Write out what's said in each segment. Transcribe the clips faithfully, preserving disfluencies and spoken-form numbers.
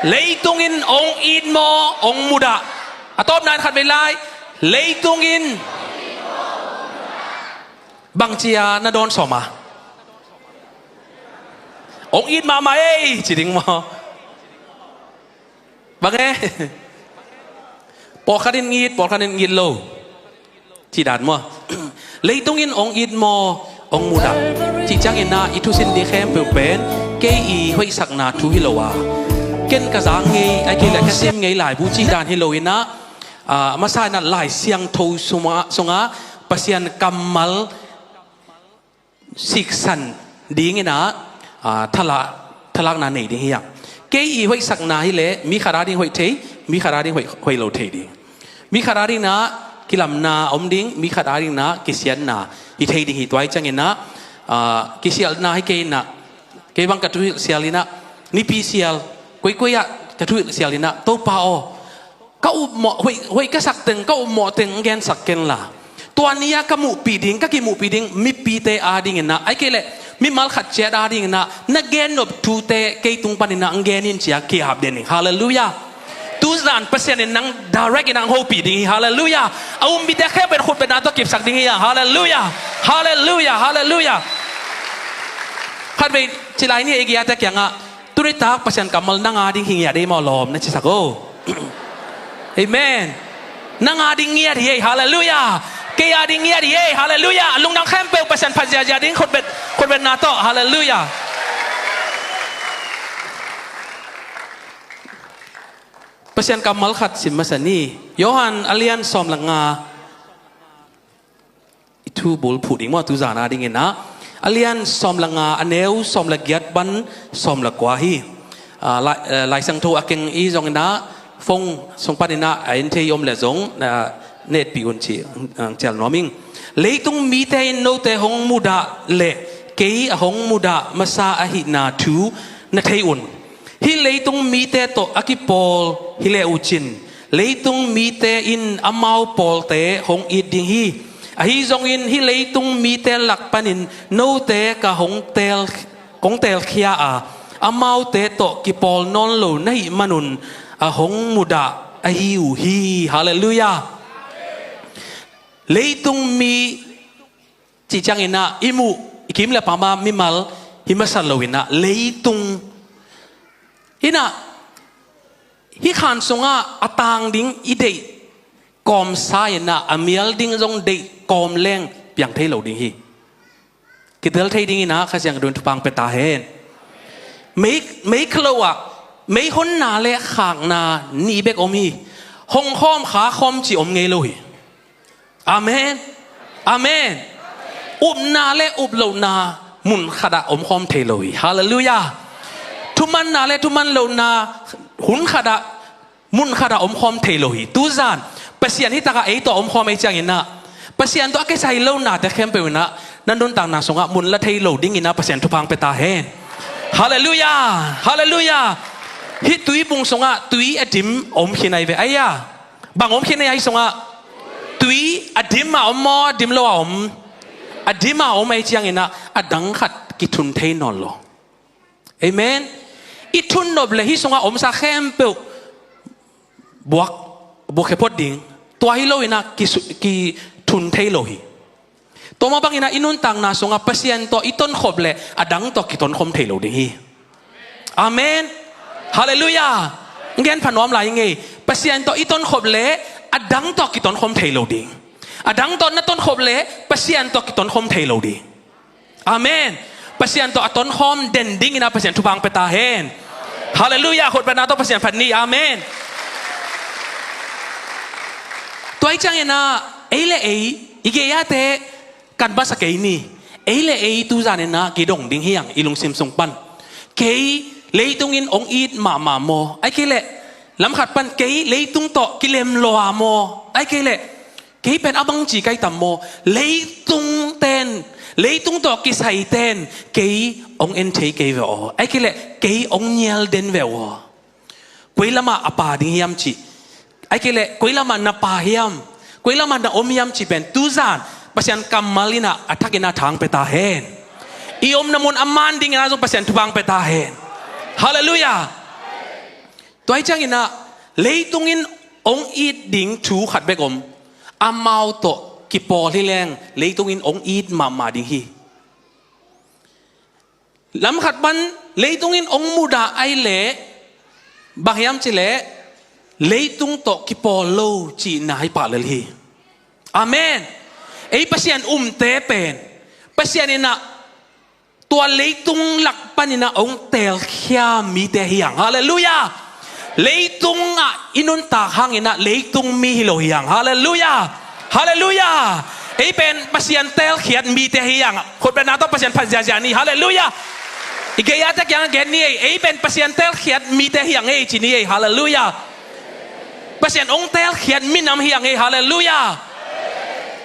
Leitung in ong it maw, ong mudah? A tawpna in khat vei lai. Leitung in. Bangci a na dawn sawm a? Ong it mahmah ei, ci ding maw? Bang e? Pawlkhat in it, pawlkhat in it lo. Cih dan maw? Leitung in ong it maw, ong mudah? Cih ciangin ah i thusin ding khempeuh pen kei i hoihsakna thu hi lo a, ken ka zak ngei, ahih kei leh ka sim ngei laibu cih dan hi lo in ah, ah, masa in ah Lai Siangtho sungah, sungah Pasian kammal siksan ding in ah, ah, thalak, thalakna nei ding hi hang. Kei i hoihsakna hi leh mi khat a ding hoih thei, mi khat a ding hoih, hoih lo thei ding. Mi khat a ding in ah kilamna om ding, mi khat a ding in ah kisiatna hi thei ding hi. Tua ahih ciangin ah, ah, kisialna hi kei in ah, kei bang ka thuhilh sial in ah, nipi sial, koikoi ah ka thuhilh sial in ah, Topa aw, ka upmawh, hoih, hoih ka sak teng, ka upmawh teng gensak ken la. Tua ni-a ka muhpih ding, ka kimuhpih ding mipite a ding in ah, ahih kei leh mimal khat ciat a ding in ah, na gen nop thute kei tung pan in ah gen in ci-a ki-ap den ding. Halleluiah. Tuzan Pasian in nang direct in ah hong hopih ding hi. Halleluiah. A um mite khempeuh khutbetna tawh kipsak ding hi hang. Halleluiah. Halleluiah. Halleluiah. Khat vei ci lai ni, i gei-a te kiangah, tuni tak Pasian kammal nang a ding hi ngiat ei maw lawm, na cisak o. Amen. Nang a ding ngiat hi ei. Halleluiah. Kei a ding ngiat hi ei. Halleluiah. Lungdam khempeuh Pasian phat ziahziah ding, khutbet, khutbetna tawh. Halleluiah. Pasian kammal khat sim masa ni. Johan a lian sawm le nga. I thu bulphuh ding maw, tuzan a ding in ah. A lian sawm le nga, a neu sawm le giat pan sawm le kua hi. Ah, Lai, eh, Lai Siangtho a keng i zong in ah, phone sung pan in ah a en thei om leh zong, ah, na etpih un ci, ah, cial nuam ing. Leitung mite in note hong mudah leh kei a hong mudah masa ahihna thu na thei un. Hih leitung mite tawh a kipawl hi leh uh cin, leitung mite in amau pawlte hong it ding hi. Ahi zongin hih leitung mite lak panin note ka hong teel, kong teelkhia a, amaute tawh kipawl nawn lo na hih manun a hong mudah ahi uh hi. Halleluiah. Leitung mi cih ciangin ah, i muh, i kim le pam a mimal hi masa lo in ah, leitung in ah, hih khan sungah a tang ding i deih kawmsa in ah, a mial ding zong deih kawm leng piang thei lo ding hi. Kitel thei ding in ah Kha Siangtho in thupha hong pia ta hen. Mei, mei kha lo ah, mei honna le khakna nih bek om hi. Hong khawm, kha khawm cih om ngei lo hi. Amen. Amen. Upna le up lohna mun khat ah om khawm thei lo hi. Halleluiah. Thumanna le thuman lohna hun khat ah, mun khat ah om khawm thei lo hi. Tuzan Pasian hih tak ah ei tawh om khawm ahih ciangin ah, Pasian tawh a kisai lonate khempeuh in ah, na nuntakna sungah mun la thei lo ding in ah Pasian thupha hong pia ta hen. Halleluiah. Halleluiah. Hih tuibung sungah tui a dim om khin ahi ve, ai a. Bang om khin ei, ahi sungah? Tui a dim a om maw, a dim lo a om? A dim a om ahih ciangin ah, a dang khat kithun thei nawn lo. Amen. I thun nop leh hih sungah omsa khempeuh buak, buak khia phot ding. Tua hi lo in ah kisu-, kithun thei lo hi. Tua mah bangin ah i nuntakna sungah Pasian tawh i tonkhop leh a dang tawh kitonkhawm thei lo ding hi. Amen. Halleluiah. Ngen pha nuam lai ing ei. Pasian tawh i tonkhop leh a dang tawh kitonkhawm thei lo ding. A dang tawh na tonkhop leh Pasian tawh kitonkhawm thei lo ding. Amen. Pasian tawh a tonkhawm den ding in ah Pasian thupha hong pia ta hen. Halleluiah. Khutbetna tawh Pasian phat ni. Amen. Tua ahih ciangin ah, ei le ei, i gei-a te kan masa kei ni. Ei le ei tuzan in ah kidong ding hi hang, i lungsim sung pan. Kei leitung in ong it mahmah maw? Ahih kei leh lam khat pan kei leitung tawh kilem lua maw? Ahih kei leh kei pen a bangci ka hi tam maw? Leitung ten, leitung tawh kisai ten kei ong en thei kei ve aw. Ahih kei leh kei ong nial den ve aw. Koi lamah a pa ding hiam cih, ahih kei leh koi lamah na pa hiam, koi lamah na om hiam cih pen tuzan Pasian kammal in ah a thak in ah thupha hong pia ta hen. I omna mun a man ding in ah zong Pasian thupha hong pia ta hen. Halleluiah. Tua hi ciangin ah leitung in hong it ding thu khat bek om. Amau tawh kipawl hi leng leitung in hong it mahmah ding hi. Lam khat pan leitung in hong mudah ahih leh bang hiam cih leh leitung tawh kipawl lo cihna hi pah lel hi. Amen. Ei Pasian umte pen Pasian in ah tua leitung lak panin ah hong teelkhia mite hi hang. Halleluiah. Leitung ah i nuntak hangin ah leitung mi hi lo hi hang. Halleluiah. Halleluiah. Ei pen Pasian teelkhiat mite hi hang. Khutbetna tawh Pasian phat ziahziah ni. Halleluiah. I gei-ate kiangah gen ni ei. Ei pen Pasian teelkhiat mite hi hang ei ci ni ei. Halleluiah. Pasian hong teelkhiat minam hi hang ei. Halleluiah.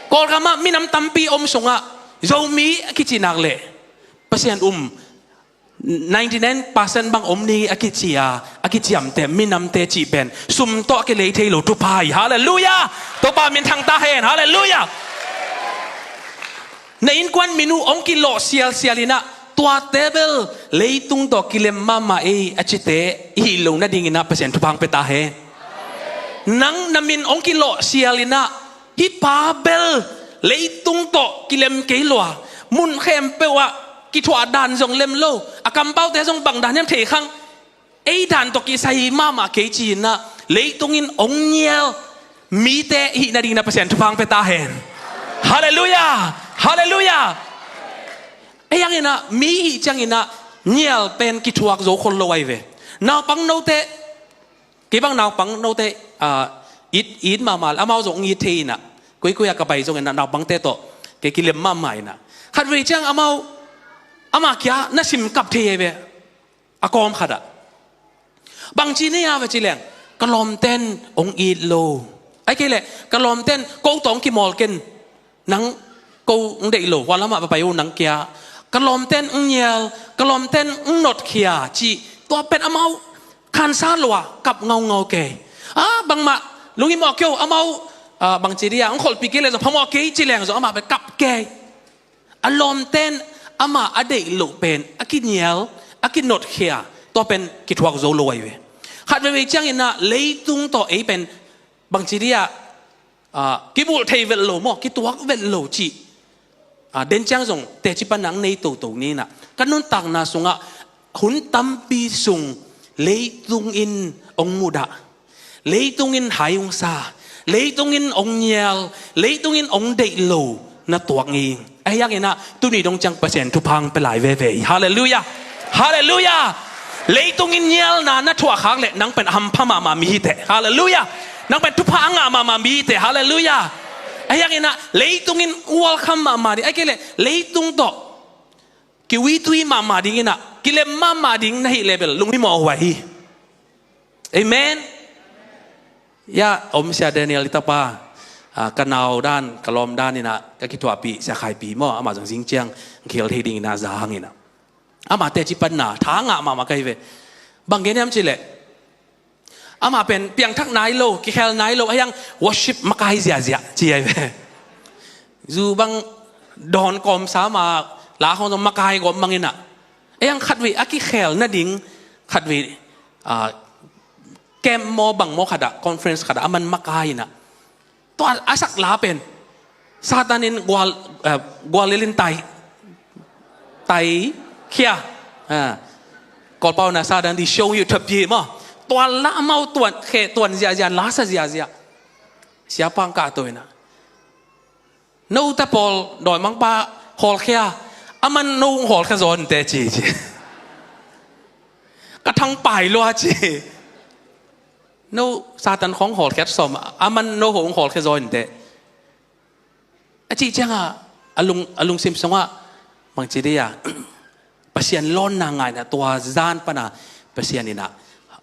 Kawlgamah minam tampi om sungah Zomi a kici nak leh Pasian um ninety nine percent bang om ni a kici a, a kiciamteh minamte cih pen sum tawh a kilei thei lo thupha hi. Halleluiah. Topa minthang ta hen. Halleluiah. Na innkuan minu hong kilawh sialsial in ah tuate bel leitung tawh kilem mahmah ei a cite i hih loh nadingin ah Pasian thupha hong pia ta hen. Nang na min hong kilawh sial in ah hih pa bel leitung tawh kilem kei lua, mun khempeuh ah kithuah dan zong lem lo, a kampaute zong bang dan hiam thei khang, ei dan tawh kisai mahmah kei ci-in ah leitung in hong ngial mite i hih nadingin ah Pasian thupha hong pia ta hen. Halleluiah. Halleluiah. Ei hangin ah mi hih ciangin ah ngial pen kithuak zo khol lo ahi ve. Naupang note, kei bang naupang note, ah, it, it mahmah, amau zong it thei in ah, koikoi ah ka pai zongin ah naupangte tawh kei kilem mahmah in ah, khatvei ciang amau, amah kia na sim kap thei ahi ve. A kawm khatah bangci nei a va ci leng, ka lawmten hong it lo, ahih kei leh ka lawmten ko tawh hong kimawl ken, nang ko hong deih lo, hua lamah va pai uh nang kia, ka lawmten hong ngial, ka lawmten hong notkhia cih tua pen amau khansa lua kap ngaungau kei. Ah, bangmah lunghimawh kei uh, amau, ah, bangci dia hong kholhpih kei leh zong phamawh kei ci leng zong amah pen kap kei. A lawmten amah a deih loh pen a kinial, a kinotkhia, tua pen kithuak zo lo ahi ve. Khat veivei ciangin ah leitung tawh ei pen bangci dia, ah, kibulh thei vet lo maw, kituak vet lo cih, ah, den ciang zong teci panna hong nei toto ni in ah, ka nuntakna sungah hun tampi sung leitung in hong mudah, leitung in hai hong sa, leitung in hong ngial, leitung in hong deih lo na tuak ngei ing. Ahi hangin ah tuni dong ciang Pasian thupha hong pia lai veve hi. Halleluiah. Halleluiah. Leitung in ngialna na thuak khak leh nang pen a hampha mahmah mi hi teh. Halleluiah. Nang pen thupha a ngah mahmah mi hi teh. Halleluiah. Ahi hangin ah leitung in welcome mahmah ding, ahih kei leh leitung tawh kiuitui mahmah dingin ah, kilem mahmah ding na hih leh bel lunghimawh huai hi. Amen. Ya, om Sia Daniel i tapa, ah, ka nau dan, ka lawm dan in ah ka kithuahpih Sia Khai Pi maw, amah zong zing ciang khel thei dingin ah za hang in ah, amah teci panna tha ngah mahmah ka hi ve. Bang gen hiam cih leh, amah pen piangthak nai lo, kikhel nai lo, ahi hang worship makai ziahziah ci ahi ve. Zu bang dawn kawmsa mah, la khawng zong makai gawp mang in ah, ahi hang khatvei a kikhel nading, khatvei, ah, camp maw bang maw khatah, conference khatah a man makai in ah, tua a sak la pen Satan in gual, eh, gual lel in tai, tai khia. Ah. Kawlpau na Satan di show you thupi maw. Tua la amau tuan khe, tuan ziahziah, la sa ziahziah. Siapa hong kahto in ah, no te pawl dawimangpa hawlkhia, a man no hong hawlkhia zaw in teh ci ci. Ka thang pai lua ci. No Satan khawng hawlkhiat sawm, a man no hong hawlkhia zaw in teh. A cih ciangah a lung, a lungsim sungah bangci dia, Pasian lawnna ngaihna, tua zan pana Pasian in ah,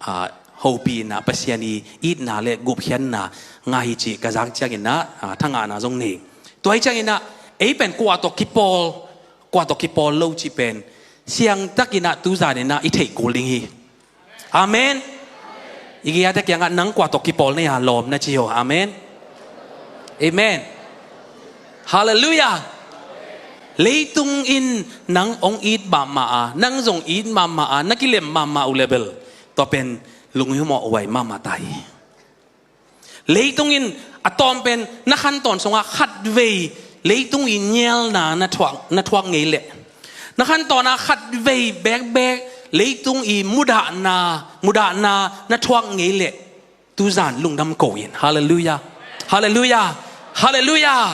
ah, hopih in ah, Pasian i itna le gupkhiatna ngah hi cih ka zak ciangin ah, ah, thangahna zong nei. Tua hi ciangin ah ei pen kua tawh kipawl, kua tawh kipawl lo cih pen siangtakin ah tuzan in ah i theih kul ding hi. Amen. I gei-ate kiangah nang kua tawh kipawl na hia lawm na ci aw. Amen. Amen. Halleluiah. Leitung in nang hong it mahmah a, nang zong it mahmah a, na kilem mahmah uh leh bel, tua pen lunghimawh huai mahmah ta hi. Leitung in a tawm pen na khantawn sungah khatvei leitung i nialna na thuak, na thuak ngei leh, na khantawn ah khatvei bekbek leitung i mudahna, mudahna na thuak ngei leh, tuzan lungdam ko in. Halleluiah. Halleluiah. Halleluiah.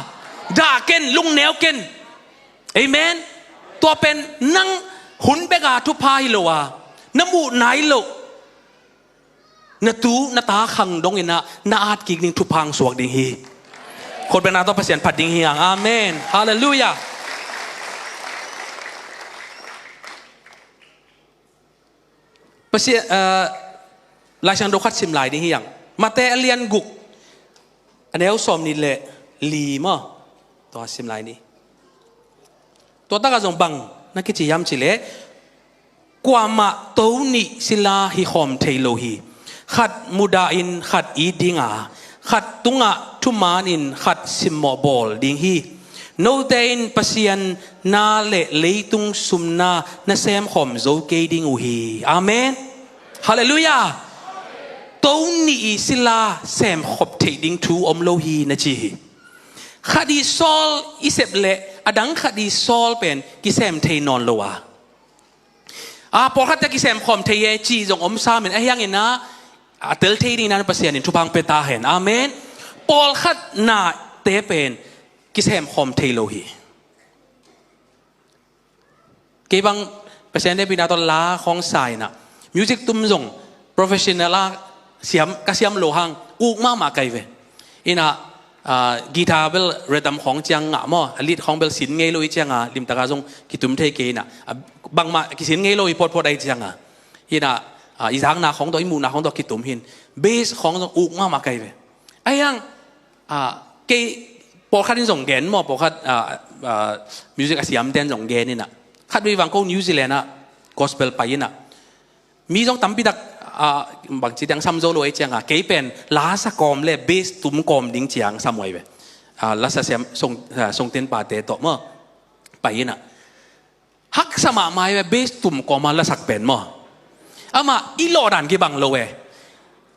Dah ken, lungneu ken. Amen. Tua pen nang hun bek a thupha hi lo a, na muh nai loh, na tu na ta khang dong in ah na at kik ding thupha hong suak ding hi. Khut bengna tawh Pasian phat ding hi hang. Amen. Halleluiah. Pasian, ah, Laisiangtho khat sim lai ding hi hang. Mate a lian guk, a neu sawmnih le li maw. Tua sim lai ni. Tua takah zong bang na kici hiam cih leh, kuamah to nih sila hi khawm thei lo hi. Khat mudah in khat it ding a, khat tungah thuman in khat simmawh bawl ding hi. Note in Pasian na le leitung sumna na semkhawm zo kei ding uh hi. Amen. Halleluiah. To nih i sila semkhop theih ding thu om lo hi na ci hi. Khat i sawl i sep leh a dang khat i sawl pen kisem thei nawn lo a, a, pawlkhatte kisem khawm thei e cih zong om sam in, ahi hangin ah a tel thei dingin ah Pasian in thupha hong pia ta hen. Amen. Pawlkhat nate pen kisem khawm thei lo hi. Kei bang Pasian deihpihna tawh la khawng sa in ah, music tum zong professional a siam, ka siam lo hang uk mahmah ka hi ve. In ah, ah, guitar bel rhythm khawng ciang ngah maw, a lead khawng bel sin ngei lo i ciang a, limtak a zong kitum thei kei in ah, ah, bangmah kisin ngei lo i photphot ahi ciang a. In ah, ah, i zakna khawng tawh, i muhna khawng tawh kitum hi in, bass khawng zong uk mahmah ka hi ve. Ahi hang, ah, kei pawlkhat in zong gen maw, pawlkhat, ah, ah, music a siamte in zong gen in ah, khatvei vang ko New Zealand ah gospel pai in ah, mi zong tampi tak, ah, bangci dang sam zo lo ahi ciang a, kei pen la sa kawm le bass tum kawm ding ciang sam uh ahi ve. Ah, la sa siam song, ah, songten pate tawh maw pai in ah, haksa mahmah hi ve, bass tum kawm a lasak pen maw. Amah i lawh dan kibang lo e.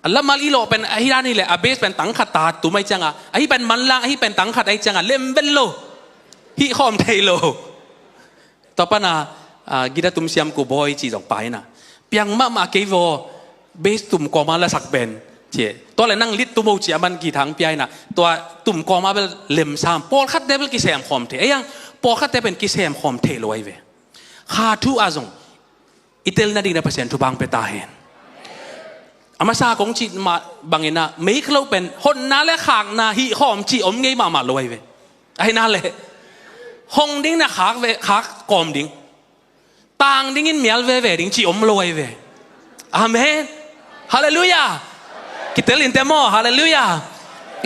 A lamal i lawh pen ahi dan hi leh, a bass pen tang khat ta tum ahi ciang a, ahi pen manlang, ahi pen tang khat ahi ciang a, lem ven lo. Hih khawm thei lo. Tua pan a, ah, guitar tum siam ku bawi ci zong pai in ah, piang mahmah kei vaw, bass tum kawm a lasak pen, ci. Tua le nang lead tum o ci a man guitar hong pia in ah, tua tum kawm a bel lem sam. Pawlkhatte bel kisem khawm thei. Ahi hang, pawlkhatte pen kisem khawm thei lo ahi ve. Kha thu ah zong i tel nading in ah Pasian thupha hong pia ta hen. A masa kong cih mah bangin ah, meiklo pen hotna le khakna hih khawm cih om ngei mahmah lo ahi ve. Ahi na le, hong ding na khak ve, khak kawm ding, tang dingin mial veve ding cih om lo ahi ve. Amen. Halleluiah. Kitel in te maw. Halleluiah.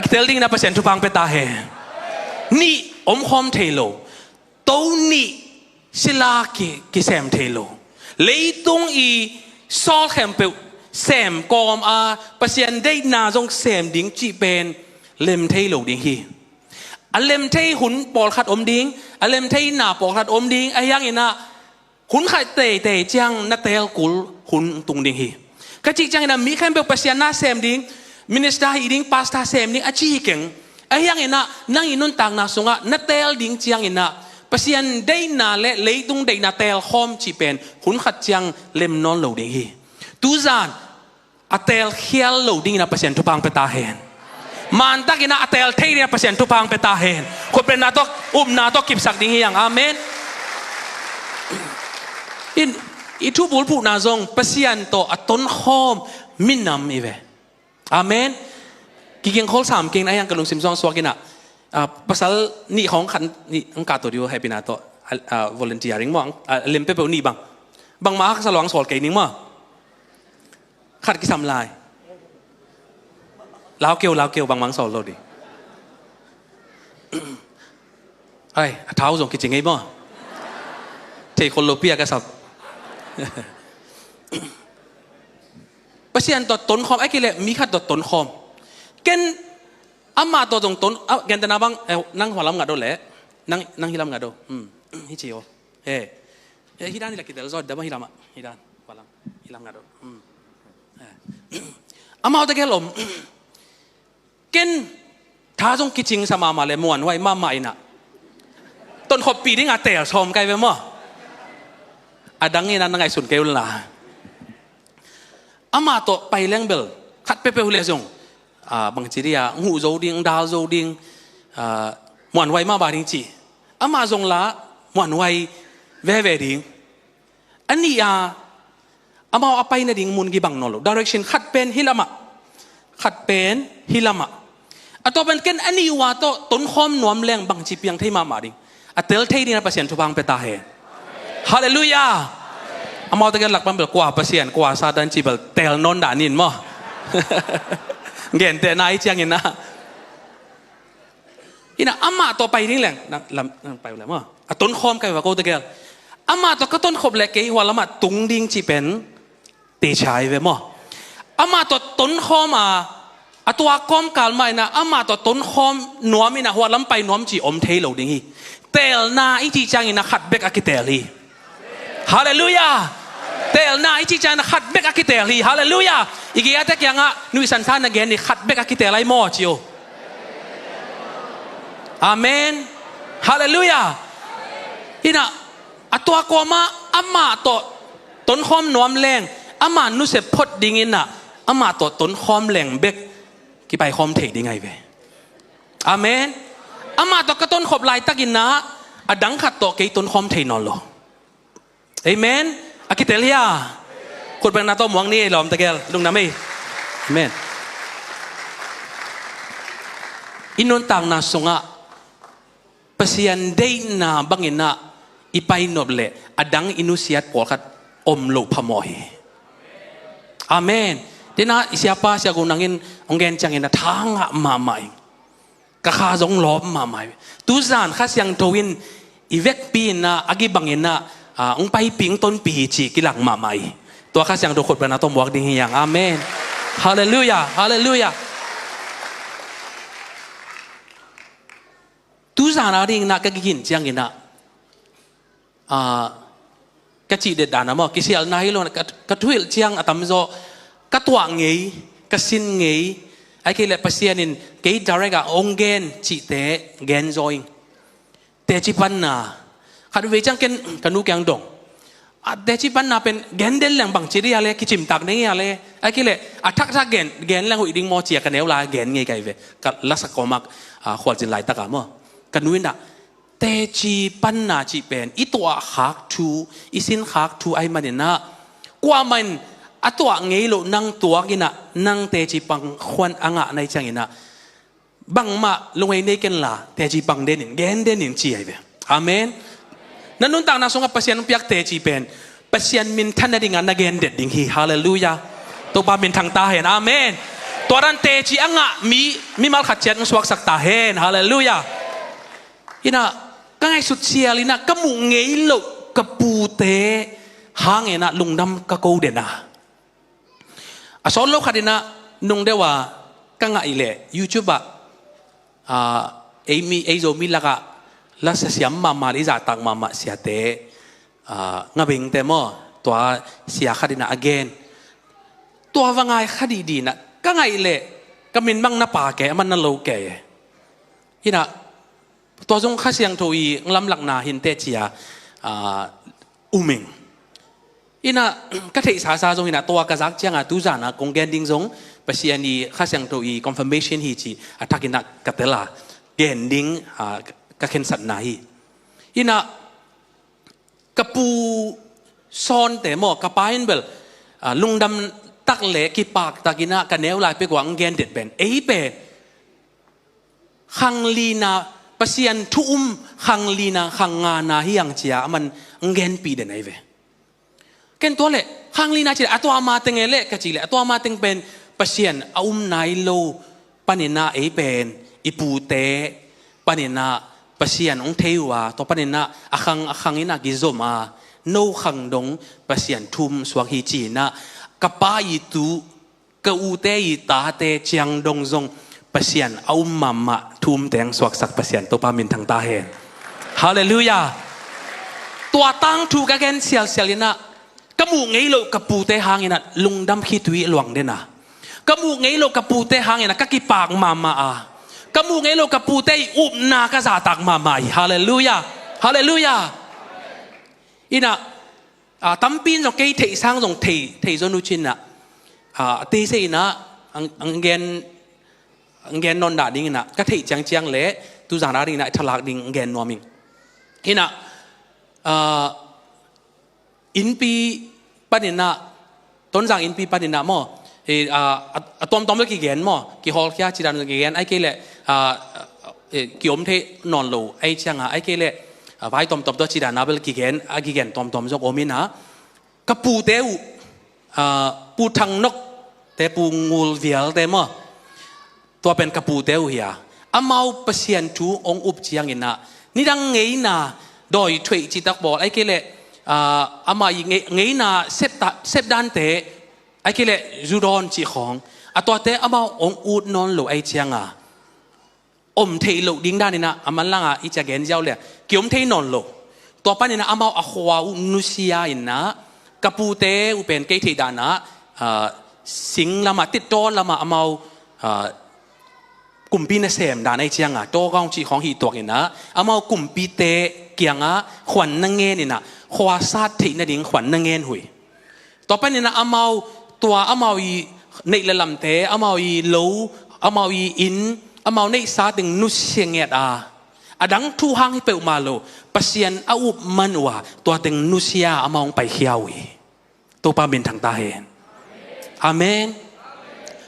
Kitel dingin ah Pasian thupha hong pia ta hen. Nih om khawm thei lo. To nih sila ki, kisem thei lo. Leitung i sawl khempeuh sem kawm a, Pasian deihna zong sem ding cih pen lem thei lo ding hi. A lem thei hun pawlkhat om ding, a lem thei na pawlkhat om ding, ahi hangin ah hun khat teitei ciang na teel kul hun tung ding hi. Ka cih ciangin ah mi khempeuh Pasian na sem ding, minister hi ding, pastor sem ding a ci hi keng. Ahi hangin ah nang i nuntakna sungah na teel ding ciangin ah Pasian deihna le leitung deihna teel khawm cih pen hun khat ciang lem nawn lo ding hi. Tuzan a teel khial lo dingin ah Pasian thupha hong pia ta hen. Mantakin ah a teel thei dingin ah Pasian thupha hong pia ta hen. Khutbetna tawh, upna tawh kipsak ding hi hang. Amen. In, i thu bulphuhna zong Pasian tawh a tonkhawm minam i ve. Amen. Kikingkhol sam keng na hiang ka lungsim zong suak in ah, ah, pasal nih khawng khat nih ang ka to diu happy na tawh, ah, ah, volunteering maw, ah, lem peuhpeuh nih bang. Bangmah haksa lo ang sawl kei ning maw. Khat kisam lai. Lau keu, lau keu, bangmah ang sawl lo ding. Ai, a thau zong kici ngei maw. Thei khol lo pi a ka sap. Pasian tawh tonkhawm, ai kei leh mi khat tawh tonkhawm. Ken amah tawh zong ton, ah, ken tena bang, eh, nang hua lam ngat do leh. Nang, nang hi lam ngat do. Hmm. Hi ci o. Eh. Eh, hi dan hi la kitel zaw, da bang hi lam ah. Hi dan. Hua lam. Hi lam ngat do. Hmm. Eh. Amau tegel om. Ken tha zong kicingsa mahmah le muanhuai mahmah inah, tonkhoppi dingah teel sawm kai ve maw? A dang inah na ngaihsun kei unla, amah tawh pai leng bel khat peuhpeuh le zong, ah, bangci dih a, nguh zo ding, dal zo ding, ah, muanhuai mahmah ding ci. Amah zong la muanhuai veve ding. A nih a, amau a pai nading mun kibang nawn lo. Direction khat pen hih lamah, khat pen hih lamah. A tua pen ken a nih uh a tawh tonkhawm nuam leng bangci piang thei mahmah ding. A tel thei dingin a Pasian thupha hong pia ta hen. Halleluiah. Amau tegel lak pan bel kua Pasian, kua Satan ci bel teel nawn dah ning maw? Gentehna i ciangin ah. Inah amah tawh pai ding leng, nang, lam, nang pai uh leng maw? A tonkhawm kai va ko tegel. Amah tawh ka tonkhop leh kei hua lamah tung ding cih pen teci hi ve maw? Amah tawh tonkhawm a, a tua kawmkal mah inah amah tawh tonkhawm nuam inah hua lam pai nuam cih om thei lo ding hi. Teelna i cih ciangin ah khat bek a kiteel hi. Halleluiah. Teelna i cih ciangin ah khat bek a kiteel hi. Halleluiah. I gei-ate kiangah nuihsan sa na gen ni, khat bek a kiteel ai maw ci uh. Amen. Halleluiah. Inah a tua kawmah amah tawh tonkhawm nuam leng, amah nusep phot dingin ah amah tawh tonkhawm leng bek kipaikhawm thei ding ahi ve. Amen. Amah tawh ka tonkhop laitakin ah a dang khat tawh kei tonkhawm thei nawn lo. Amen. A kiteel hia? Khutbetna tawh muak ni ei lawm tegel, lungdam ei. Amen. I nuntakna sungah Pasian deihna bangin ah i painop leh a dang i nusiat pawlkhat om loh phamawh hi. Amen. Tenah i siapa siaku nangin hong gen ciangin ah tha ngah mahmah ing. Ka kha zong lawp mahmah hi. Tuzan Kha Siangtho in i vekpi inah a kibang inah, ah, hong paipih hong tonpih hi cih kilak mahmah hi. Tua Kha Siangtho khutbetna tawh muak ding hi hang. Amen. Halleluiah. Halleluiah. Tuzan a ding inah ka kigin ciangin ah, ah, ka cih det dan a maw, kisialna hi lo, ka, ka thuhilh ciang a tamzaw ka tuah ngei, ka sin ngei. Ahih kei leh Pasian in kei direct ah hong gen cihte gen zaw ing. Teci panna. Khat vei ciang ken ka nu kiang dong, a teci panna pen gen den leng bangci dih a le, kicimtak ding hi a le, ahih kei leh a thakthak gen, gen leng hoih ding maw ci a ka neu lai gen ngei kai ve. Ka lasak kawmak, ah, khualzin laitak a maw, ka nu inah teci panna cih pen i tuah khak thu, i sin khak thu ahih manin ah, kuamah in a tuah ngei loh nang tuak inah nang teci pang khuan a ngah na hih ciangin ah bangmah lunghei nei ken la, teci pang den in, gen den in ci ahi ve. Amen. Na nuntakna sungah Pasian hong piak teci pen Pasian minthan nadingah na gen det ding hi. Halleluiah. Topa minthang ta hen. Amen. Tua dan teci a ngah mi, mimal khat ciat hong suaksak ta hen. Halleluiah. Inah ka ngaihsut sial inah ka muh ngei loh ka pute hangin ah lungdam ka ko den a. A sawt lo khat inah nung deuh a ka ngaih leh YouTube ah, ah, ei mi, ei Zomi lakah lasa siam mahmah, i zahtak mahmah siate, ah, Ngabengte maw, tua sia khat inah a gen. Tua va ngai kha dihdih inah ka ngaih leh ka min bang na pa kei, a man na lo kei. Inah tua zong Kha Siangtho i lamlakna hinteh ci a, ah, um ing. Inah ka theihsasa zong inah tua ka zak ciangah tuzan a kong gen ding zong Pasian i Kha Siangtho i confirmation hi ci a thak inah ka tel a, gen ding, ah, ka khensatna hi. Inah ka pu Sawnte maw, ka pa in bel, ah, lungdam tak le kipak tak inah ka neu lai pek uh a hong gen det pen, ei pen khang lina, Pasian thu um khang lina, khang ngana hi hang ci a, a man hong genpih den ahi ve. Ken tua leh khang lina ci leh a tua ma teng e leh ka ci leh, a tua ma teng pen Pasian a um nai lo panin ah, ei pen i pute panin ah Pasian hong thei uh a, tua panin ah a khang a khang inah kizom a, no khang dong Pasian thu um suak hi ci inah, ka pa i tu, ka ute i tate ciang dong zong Pasian a um mahmah, thu um teng suaksak Pasian Topa minthang ta hen. Halleluiah. Tua tangthu ka gen sialsial inah ka muh ngei loh ka pute hang inah lungdam khitui luang den a, Ka muh ngei loh ka pute hangin ah ka kipak mahmah a, ka muh ngei loh ka pute ii upna ka zahtak mahmah hi. Halleluiah. Halleluiah. Inah, a, tampi in zong kei theih sang zong thei, thei zaw nucinah, a, a teisei inah ang, ang gen, ang gen nawn dah dinginah ka theih ciangciang le tuzan a dinginah i thalak ding ang gen nuam ing. Inah, a, innpi paninah, Tonzang innpi paninah maw, i, a, a, a tuamtuam bel kigen maw, kihawlkhia cidan kigen, ai kei leh, a, e, kiom thei nawn lo ai cianga, ai kei leh, a, vai tuamtuam tawh cidana bel kigen, a kigen tuamtuam zong om inah, ka pute uh, a, Pu Thang Nok te, Pu Ngul Vial te maw, tua pen ka pute uh hi a, amau Pasian thu hong up cianginah nidang ngeina, dawi thueih citak bawl, ai kei leh, a, amah i ngei, ngeina sep ta, sep dante, ai kei leh zu dawn cih khawng, a tuate amau hong ut nawn lo ai cianga om theih loh ding daninah a manlanga i cia gen ziau le kiom thei nawn lo. Tua paninah amau a khua uh nusia inah, ka pute uh pen kei theih danah, a, sing lamah, titdaw lamah amau, a, kumpi nasem dan ai cianga, tawgaung cih khawng hih tuak inah amau kumpite kiangah khuan na ngen inah, khua sat theih nading khuan na ngen uh hi. Tua paninah amau, tua amau i neih le lamte, amau i lo, amau i inn, amau neihsa teng nusia ngiat a, a dang thu hang hi peuhmah lo, Pasian a up man uh a, tua teng nusia amau hong paikhia uh hi. Topa min thang ta hen. Amen.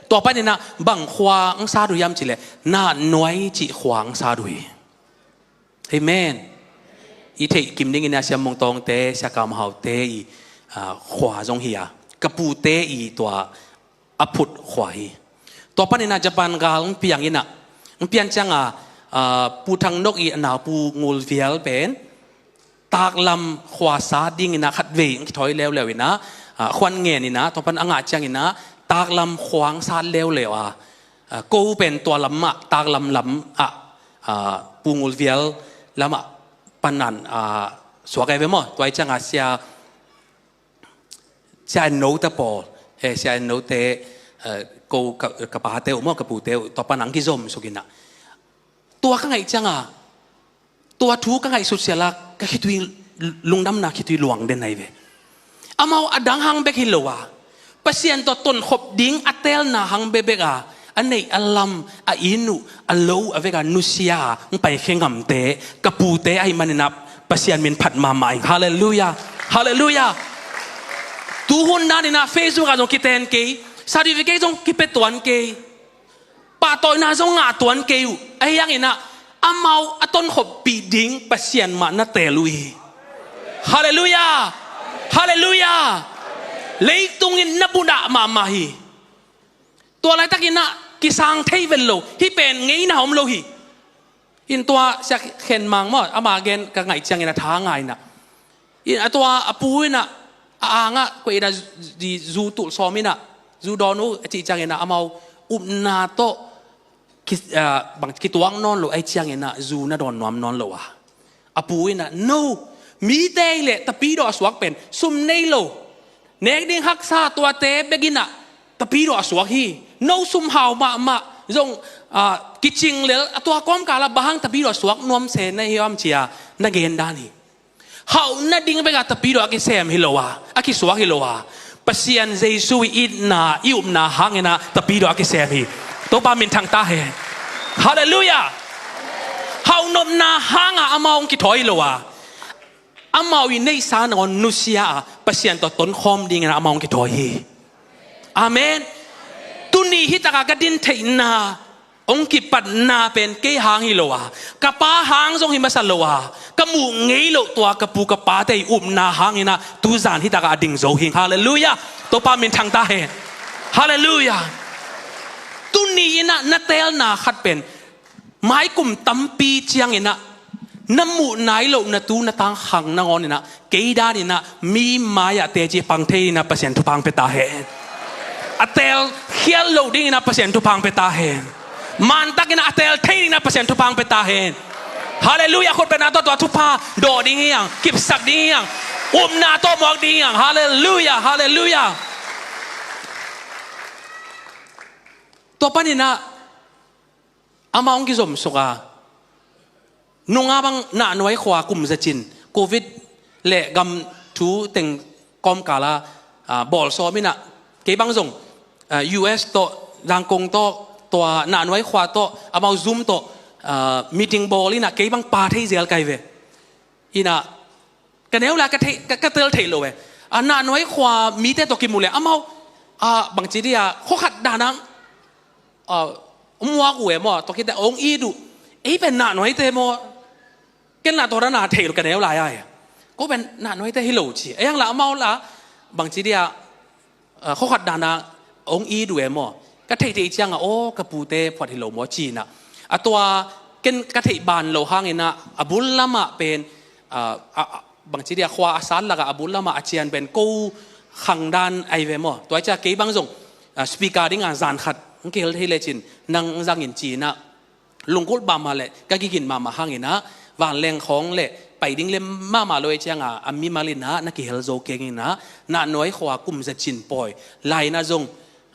Tua paninah bang khua ang sat uh hiam cih leh, Natnuai cih khua ang sat uh hi. Amen. I theih kim dingin a, Sia Mung Tawngte, Sia Kam Haute i, a, khua zong hi a, ka pute i tua a phut khua hi. Tua paninah Japan gal ang piang inah, ang pian cianga, a, Pu Thang Nok i a nau Pu Ngul Vial pen taklam khua sa dinginah khatvei ang kithawi leuleu inah, a, khuan ngen inah, tua pan a ngah cianginah taklam khua ang sat leuleu a, a, ko pen tua lamah, taklam lamah, a, Pu Ngul Vial lamah panan, a, suak ai ve maw. Tua i cianga Sia, Sia En No te pawl, e, Sia En No te, e, ko ka, ka pate uh maw, ka pute uh, tua pan ang kizom suk inah. Tua ka ngaih cianga, tua thu ka ngaihsut siala ka khitui, lungdamna khitui luang den ai ve. Amau a dang hang bek hi lo a, Pasian tawh tonkhop ding a teelna hang bekbek a, a neih a lam, a inn uh, a lo uh a vek a nusia a hong paikhia ngamte ka pute ahih maninah Pasian min phat mahmah ing. Halleluiah. Halleluiah. Tuhun daninah Facebook ah zong kiten kei, certificate zong kipia tuan kei, pahtawina zong ngah tuan kei uh. Ahi hanginah amau a tonkhoppih ding Pasian mah na teel uh hi. Halleluiah. Halleluiah. Leitung in na budah mahmah hi. Tua laitakinah kisang thei vet lo, hih pen ngeina om lo hi. In tua Sia Khen Mang maw, ama gen ka ngaih ciangin a tha ngai inah, in a tua a pu inah a angah koih inah zu tulh sawm inah, zu dawn uh a cih cianginah amau upna tawh ki, a, bang kituak nawn lo ai cianginah zu na dawn nuam nawn lo a. A pu inah, no, mite i leh Tapidaw a suak pen sum nei lo, nek ding haksa tuate bek inah Tapidaw a suak hi. No sum hau mahmah zong, a, kicing lel a, tua kawmkalah bang hang Tapidaw a suak nuam se na hiam cia na gen dan hi. Hauh nading bek a Tapidaw a kisem hi lo a, a kisuak hi lo a, Pasian Jesu i itna, i upna hanginah Tapidaw a kisem hi. Topa min thang ta hen. Halleluiah. Hauh nopna hanga amau hong kithawi hi lo a, amau i neihsa nangawn nusia a, Pasian tawh tonkhawm dinginah amau hong kithawi hi. Amen. Tuni hih takah ka din theihna, hong kipatna pen kei hang hi lo a, ka pa hang zong hi masa lo a, ka muh ngei loh tua ka pu ka pate i upna hanginah tuzan hih takah a ding zo hi. Halleluiah. Topa min thang ta hen. Halleluiah. Tuni inah na teelna khat pen, mai kum tampi cianginah na muh nai loh na tu na tangkhang nangawninah, kei daninah mi mai-ah teci pang thei inah Pasian thupha hong pia ta hen. A teel khial loh dinginah Pasian thupha hong pia ta hen. Mantakinah a teel thei dinginah Pasian thupha hong pia ta hen. Halleluiah. Khutbetna tawh tua thupha dawh ding hi hang, kipsak ding hi hang, upna tawh muak ding hi hang. Halleluiah. Halleluiah. Tua paninah amah hong kizomsuk a, nunga bang Nahnuai khua kum zacin covid le gam thu teng kawmkala, ah, bawlsawm inah kei bang zong, ah, U S tawh, Zangkong tawh, tua Nahnuai khua tawh amau Zoom tawh, ah, meeting bawl inah kei bang pa thei zel kai ve. Inah ka neu lai ka thei, ka, ka tel thei lo e. A Nahnuai khua mite tawh kimu le amau, a, bangci dia khuakhat danang, a, muak uh e maw, tua khite ong it uh. Ei pen Nahnuaite maw? Ken lah tua dana thei lo ka neu lai ai. Ko pen Nahnuaite hi lo ci. Ei ang lah amau lah bangci dia, ah, khuakhat dana ong it uh e maw? Ka theih theih cianga aw ka pute phuat hi lo maw cinah. A tua ken ka theih ban lo hanginah a bul lamah pen, ah, ah, bangci dia khua a sat lakah a bul lamah a cian pen ko khang dan ai ve maw? Tua cia kei bang zong, ah, speaker dinga zan khat hong kihel thei lecin nang zangin cinah lungkulh mahmah le ka gigin mahmah hanginah vanleng khawng le pai ding le mahmah lo e cianga a mimal inah na kihel zo keng inah Nahnuai khua kum zacin pawi lai inah zong,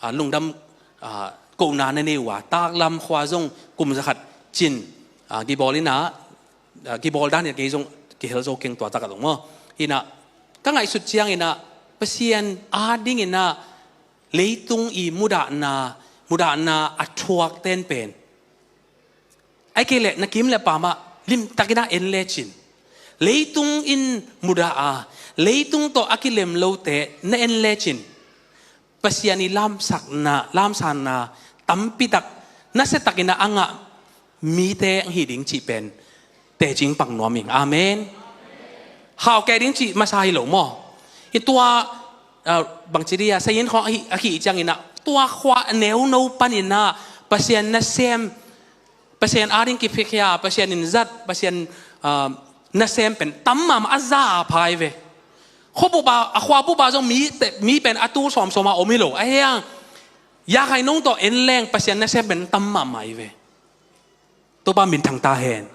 ah, lungdam, ah, kohna na nei uh a, Taklam khua zong kum zakhat cin, ah, kibawl inah, ah, kibawl dan inah kei zong kihel zo keng tua takah zong maw? Inah ka ngaihsut cianginah Pasian adinginah leitung i mudahna, mudahna a thuak ten pen ai kei leh na kim le pamah limtakinah en lecin, leitung in mudah a, leitung tawh a kilem lote na en lecin, Pasian i lamsakna, lamsanna tampitak nasiatakinah a ngah mite hong hi ding cih pen tecing pang nuam ing. Amen. Hau kei ding cih masa hi lo maw? I tua, ah, bangci dia sayin khawng a hi, a hi cianginah tua khua neuno paninah Pasian nasem, Pasian ading kiphiakhia, Pasian in zat, Pasian, ah, nasem pen tam mahmah a za a phai ve. Khuapupa, a khuapupa zong mi, mi pen a tul sawmsawma om hi lo. A hiang, yakhai nong tawh en leng Pasian nasem pen tam mahmah hi ve. Topa minthang ta hen.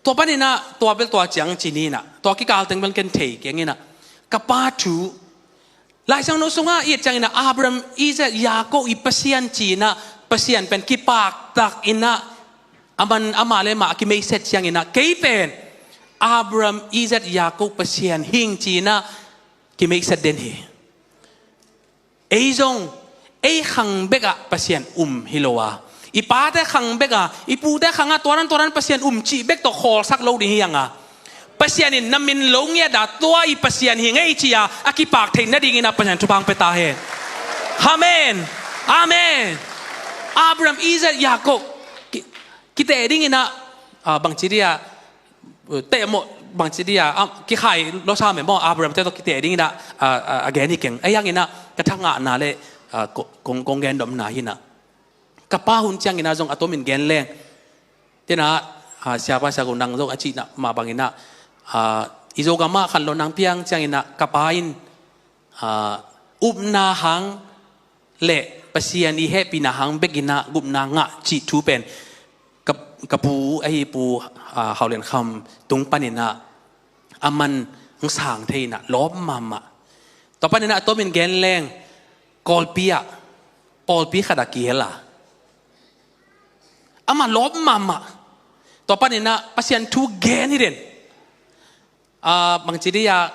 Tua paninah tua bel tua ciang cininah tua kikal teng bel ken thei kenginah ka pa thu Laisiangtho sungah i et cianginah Abraham, Isaac, Jacob i Pasian cinah Pasian pen kipaktak inah aman amah le mah a kimeiset cianginah kei pen Abraham, Isaac, Jacob Pasian hing cinah kimeiset den hi. Ei zong ei khang bekah Pasian um hi lo a, i pate khang bekah, i pute khangah tuaran tuaran Pasian um cih bek tawh khawlsak lo ding hi hanga, Pasian in na min lo ngiat a tua i Pasian hi ngei ci-a a kipak theih nadingin a Pasian thupha hong pia ta hen. Amen. Amen. Abraham, Isaac, Jacob ki, kiteh dinginah, ah, bangci dia, teh maw, bangci dia, ah, kikhai lo sa meh maw, Abraham te tawh kiteh dinginah, ah, ah, a gen hi keng. Ei hanginah ka thangahna le, ah, ko, kong, kong gen domna hinah ka pa hun cianginah zong a tomin gen leng. Tinah, ah, siapa siaku nang zong a cihna mah banginah, ah, i Zogamah khan lo nang piang cianginah ka pa in, ah, upna hang le Pasian i hehpihna hang bekinah gupna ngah cih thu pen ka, ka pu ahi Pu, ah, Hau Lian Kham tung paninah a man hong sang thei inah lawp mahmah. Tua paninah a tomin gen leng Kawlpi ah pawlpi khatah kihel a, amah lawp mahmah. Tua paninah Pasian thu gen hi den. Ah, bangci dia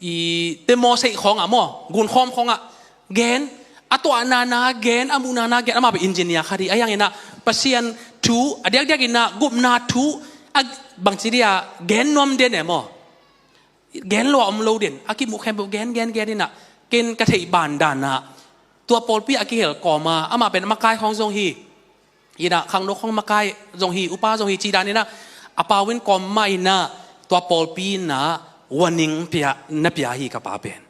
i temo seih khawngah maw, gunkhawm khawngah gen, a tuahnana gen, a muhnana gen, amah beh engineer khat hi. A hianginah Pasian thu a diakdiakinah gupna thu a bangci dia gen nuam den e maw? Gen lua om lo den, a kimuh khempeuh gen gen gen inah ken ka theih bandanah tua pawlpi a kihel kawma amah pen makai khawng zong hi. Inah khangno khawng makai zong hi, upa zong hi cih daninah a pau in kawm mah inah tua pawlpi inah warning pia, na pia hi ka pa pen.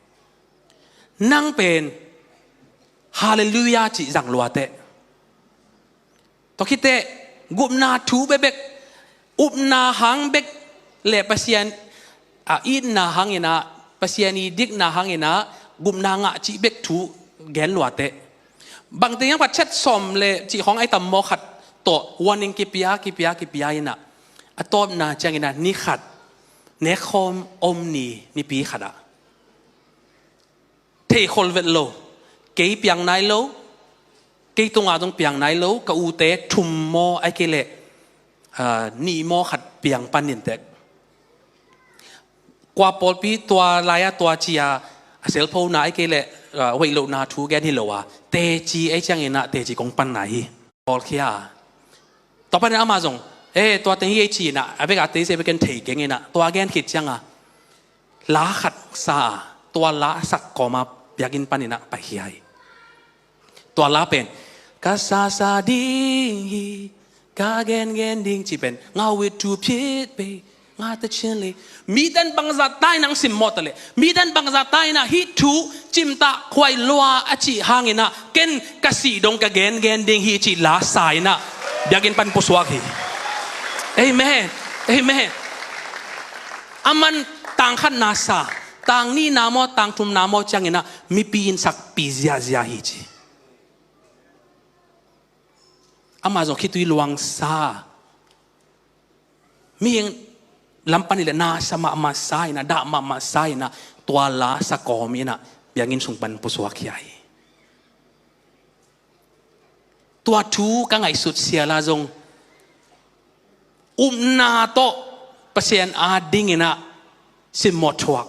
Nang pen halleluiah cih zang luateh. Tua khiteh gupna thu bekbek, upna hang bek le Pasian a itna hanginah, Pasian i dikna hanginah gupna ngah cih bek thu gen luateh. Bangteng hiang phat chet sawm le cih khawng ai tam maw khat tawh warning kipia, kipia, kipia inah a tawpna cianginah ni khat nekkhawm om ni, nipi khatah thei khol vet lo, kei piang nai lo, Kei tungah zong piang nai lo, ka ute thum maw, ahih kei leh, ah, nih maw khat piang panin tek. Kua pawlpi tua lai-a tua ci-a, a cellphone-na ahih kei leh, ah, hoih lohna thu gen hi lo a, teci ahih ciangin ah teci kong pan nai hi. Pawlkhia. Tua panin amah zong, eh, tua teng hi ei ci-in ah, a bek a teci bek ken thei keng in ah, tua gen khit ciangin ah, la khat sa a, tua la sak kawm a biakinn panin ah paikhia hi. Tua la pen, ka sasa ding hi, ka gengen ding cih pen, ngau it tu phit pei, nga ta chin le. Miten bangzah ta in ah hong simmawh ta leh, miten bangzah ta in ah hih thu cimtak khuai lua a cih hangin ah, ken ka sih dong ka gengen ding hi cih la sa in ah, biakinn pan pusuak hi. Amen. Amen. Aman tang khatna sa, tang nihna maw, tang thumna maw ciangin ah, mipi in sakpi ziahziah hi ci. Amah zong khitui luang sa. Mihing lam pan i le na sa mahmah sa in ah, dah mahmah sa in ah, tua la sa kawm in ah, biakinn sung pan pusuak khia hi. Tua thu ka ngaihsut sial a zong, upna tawh Pasian a ding in ah simmawh thuak,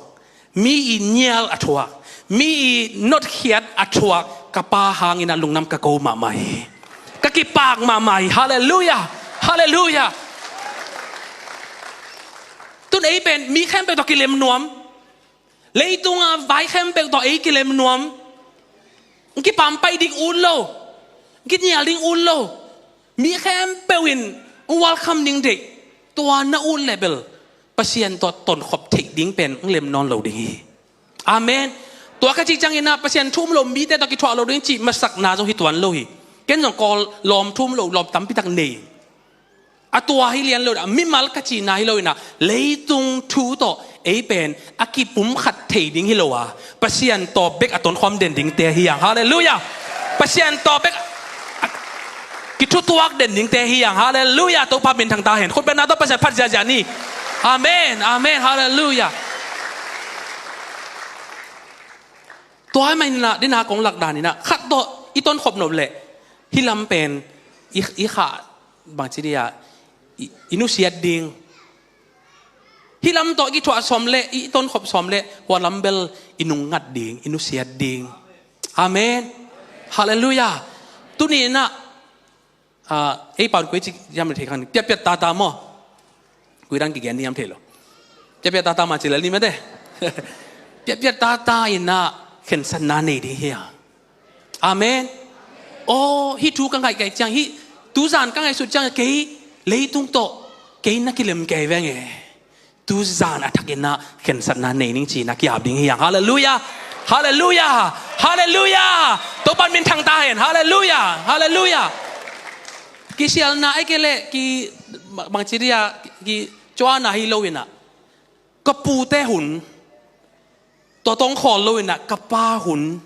mi i nial a thuak, mi i notkhiat a thuak ka pa hangin ah lungnam ka ko mahmah hi. Ka kipak mahmah hi. Halleluiah. Halleluiah. Tun ei pen mi khempeuh tawh kilem nuam. Leitung a vai khempeuh tawh ei kilem nuam. Hong kipampai ding ut lo. Hong kinial ding ut lo. Mi khempeuh in hong welcome ding deih. Tua na ut leh bel Pasian tawh tonkhop theih ding pen hong lem nawn lo ding hi. Amen. Tua ka cih ciangin ah Pasian thu um lo mite tawh kithuah lo ding cih masakna zong hi tuan lo hi. Ken zong Kawl lawm thu um lo lawm tampi tak nei. A tua hi lian lo in ah, mimal ka cihna hi lo in ah, leitung thu tawh ei pen a kipumkhat thei ding hi lo a, Pasian tawh bek a tonkhawm den dingte hi hang. Halleluiah. Pasian tawh bek a kithutuak den dingte hi hang. Halleluiah. Topa minthang ta hen. Khutbetna tawh Pasian phat ziahziah ni. Amen. Amen. Halleluiah. Tua ahih manin ah, dina kong lak dan in ah, khat tawh i tonkhop nop leh, hih lam pen i, i khah bangci dih a, i, i nusiat ding. Hih lam tawh i kithuah sawm leh, i tonkhop sawm leh, hua lam bel i nungngat ding, i nusiat ding. Amen. Halleluiah. Tuni in ah, ah, ei pan koi ci yam le thei khan, piatpiat tata maw. Koi dan kigen ni yam thei lo. Piatpiat tata ma ci lel ni mate. Piatpiat tata in ah khensatna nei ding hi a. Amen. Aw, hih thu ka ngaihkaih ciang, hih tuzan ka ngaihsut ciang, kei leitung tawh kei na kilem kei veng e. Tuzan a thak in ah khensatna nei ning ci-in ah ki-ap ding hi hang. Halleluiah. Halleluiah. Halleluiah. Topan minthang ta hen. Halleluiah. Halleluiah. Kisialna ahih kei leh ki, bangci dih a, kicuahna hi lo in ah, ka pute hun, tua tawh khawl lo in ah ka pa hun,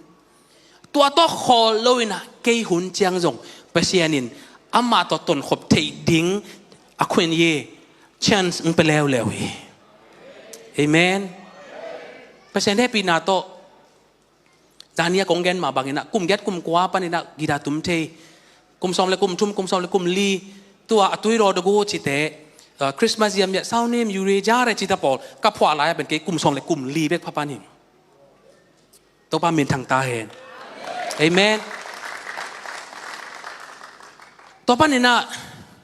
tua tawh khawl lo in ah kei hun ciang zong Pasian in amah tawh tonkhop theih ding a khuan ye chance hong pia leuleu hi. Amen. Pasian hehpihna tawh, zani a kong gen mah bangin ah, kum giat kum kua panin ah guitar tum thei. Kum sawm le kum thum, kum sawm le kum li. Tua a tui raw dagu cite, ah, Christmas yam yah, saunim, yuri, jare cita pawl ka phuah lai-a pen kei kum sawm le kum li bek pha pan hi. Topa minthang ta hen. Amen. Tua panin ah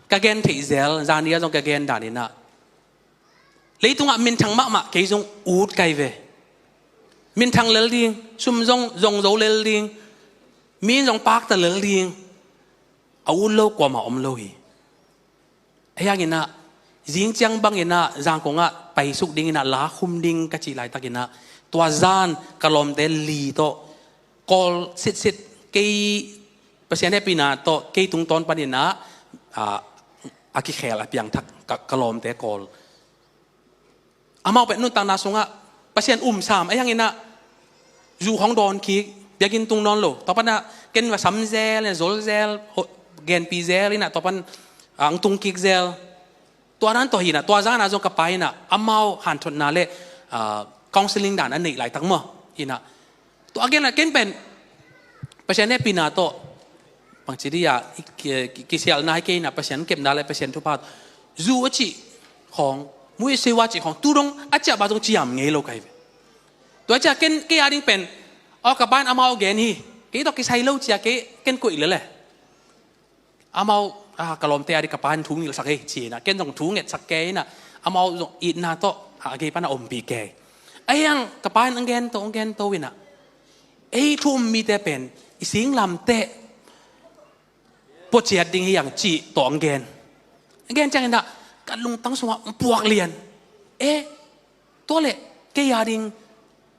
ka gen theih zel, zani a zong ka gen dan in ah, leitungah minthang mahmah kei zong ut kai ve. Minthang lel ding, sum zong zong zo lel ding, mi in zong pakta lel ding, a ut lo kuamah om lo hi. Ahi hangin ah, zing ciang bangin ah, Zangkong ah paisuk dingin ah, la khum ding ka cih laitakin ah, tua zan ka lawmte li tawh, Kawl sitsit, kei Pasian hehpihna tawh, kei tungtawn panin ah, ah, a kikhel a piangthak ka, ka lawmte Kawl. Amau pen nuntakna sungah Pasian um sam, ahi hangin ah, zu hong dawn kik, biakinn tung nawn lo. Tua pan ah, ken va sam zel, zol zel, ho-, genpi zel in ah, tua pan, ah, hong tung kik zel. Tua dan tawh hi in ah, tua zan ah zong ka pa in ah, amau hanthotna le, ah, counseling dan a neih laitak maw. Hi in ah, tua a gen ah ken pen Pasian hehpihna tawh Bangci dih a, i, ki, ki, kisialna hi kei in a, Pasian kepna le Pasian thupha. Zu a cih khawng, muih siwa cih khawng, tu dong a ciah ba zong ciam ngei lo kai ve. Tua ciah ken, kei a ding pen, aw ka pa in amau gen hi, kei tawh kisai lo ciah kei, ken koih lele. Amau, a, ka lawmte a dih ka pa in thu ngilsak hi, ci in a, ken zong thu ngetsak kei in a, amau zong itna tawh, a, a gei pan a ompih kei. Ahi hang, ka pa in ang gen to, ang gen to in a. Ei thu um mite pen, i singlamteh, puaciat ding hi hang cih tawh ang gen. Ang gen ciangin dah, ka lungtang sungah ang puak lian. Eh, tua leh, kei a ding,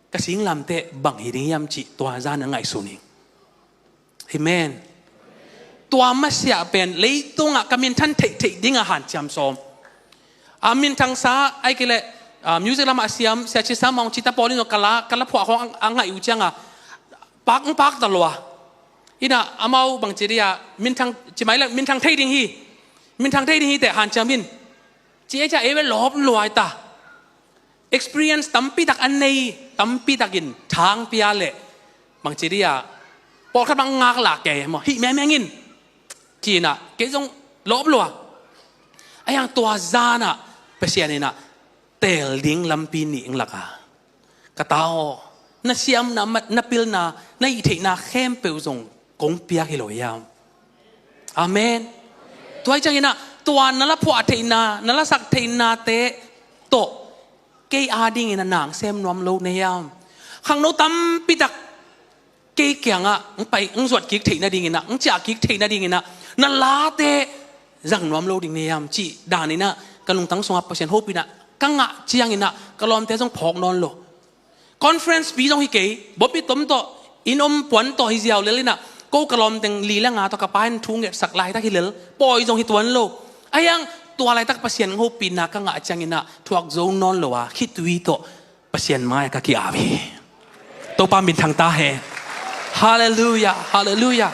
ka singlamteh bang hi ding hiam cih tua zan a ngaihsun hi. Amen. Tua masiah pen, leitungah ka minthan theihtheih dingah hanciam sawm. A minthang sa, ai kei leh, a, music lamah a siam, sia ci sa mawng cita pawl in ka la, ka la phuah khawng a, a ngaih uh ciangah, pak, pak ta lua. Inah, amau bangci dih a, minthang, ci mai leh, minthang thei ding hi. Minthang thei ding hi teh, hanciam in. Ci ei ciah ei ve lawp luai ta. Experience tampi tak a nei, tampi takin, thang pia leh. Bangci dih a, pawlkhat bang ngak lah kei, maw, hih mengmeng in. Ci in a, kei zong lawp lua. Ahi hang tua zan a, Pasian in a, teel ding lampi nih ang lak a. Ka ta aw, na siamna, na pilna, na hih theihna khempeuh zong kong piak hi lo hiam. Amen. Tua hi ciangin a, tua na la phuah theihna, na la sak theihnate tawh, kei a dingin a nang sem nuam lo na hiam. Khangno tampi tak, kei kiangah, ang pai, ang zuat kik theih nadingin a, ang ciah kik theih nadingin a, na late zang nuam lo ding na hiam, cih dan in a, ka lungtang sungah Pasian hopih in a, ka ngah ciangin a, ka lawmte zong phawk nawn lo. Conference pi zong hi kei, bawpi tom tawh, inn om puan tawh hi ziau lel in a, ko ka lawmteng li le nga tawh ka pa in thu ngetsak laitak hi lel, pawi zong hi tuan lo. Ahi hang, tua laitak Pasian hopihna ka ngah ciangin a, thuak zo nawn lo a, khitui tawh, Pasian mai-ah ka ki-ap hi. Topa minthang ta hen. Halleluiah, halleluiah.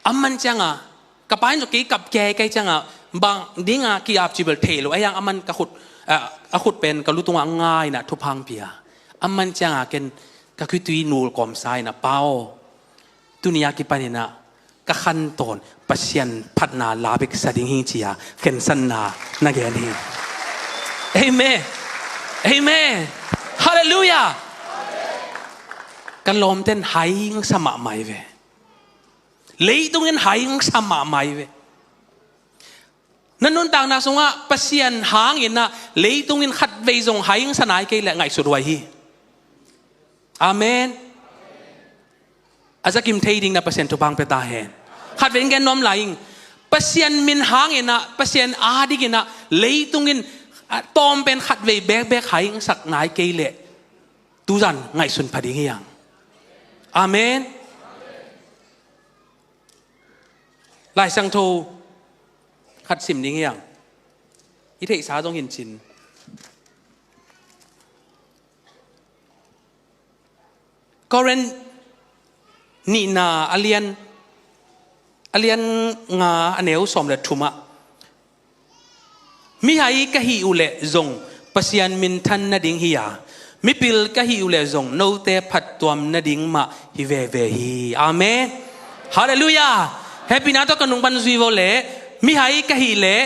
A man ciangah, ka pa in zong kei kap kei kei ciangah, bang dingah ki-ap cih bel thei lo, ahi hang a man ka khut, a, a khut pen ka lu tungah a ngai in a thupha ang pia. A man ciangah ken ka khitui nul kawmsa in a, Pa aw, tuni a kipan in a, ka khantawn Pasian phatna la bek sa ding hi ci a, khensatna na gen hi. Amen. Amen. Halleluiah. Ka lawmten hai ang sa mahmah hi ve. Leitung in hai ang sa mahmah hi ve. Na nuntakna sungah Pasian hangin a leitung in khatvei zong hai ang sa nai kei leh ngaihsut huai hi. Amen. A zakim thei ding na Pasian thupha ang pia ta hen. Khatvei in gen nuam lai ing. Pasian min hangin a, Pasian a dingin a, leitung in, a, tawm pen khatvei bekbek hai ang sak nai kei leh. Tuzan ngaihsun pha ding hi ang. Amen. Lai Siangtho khat sim ding hi ang. I theihsa zong hin cin. Korin nihna a lian, a lian nga a neu sawm le thumah. Mihai ka hih uh leh zong Pasian minthan nading hi a, mipil ka hih uh leh zong note phattuam nading mah hi veve hi. Amen. Halleluiah. Hehpihna tawh ka nung pan zui vo leh, mihai ka hih leh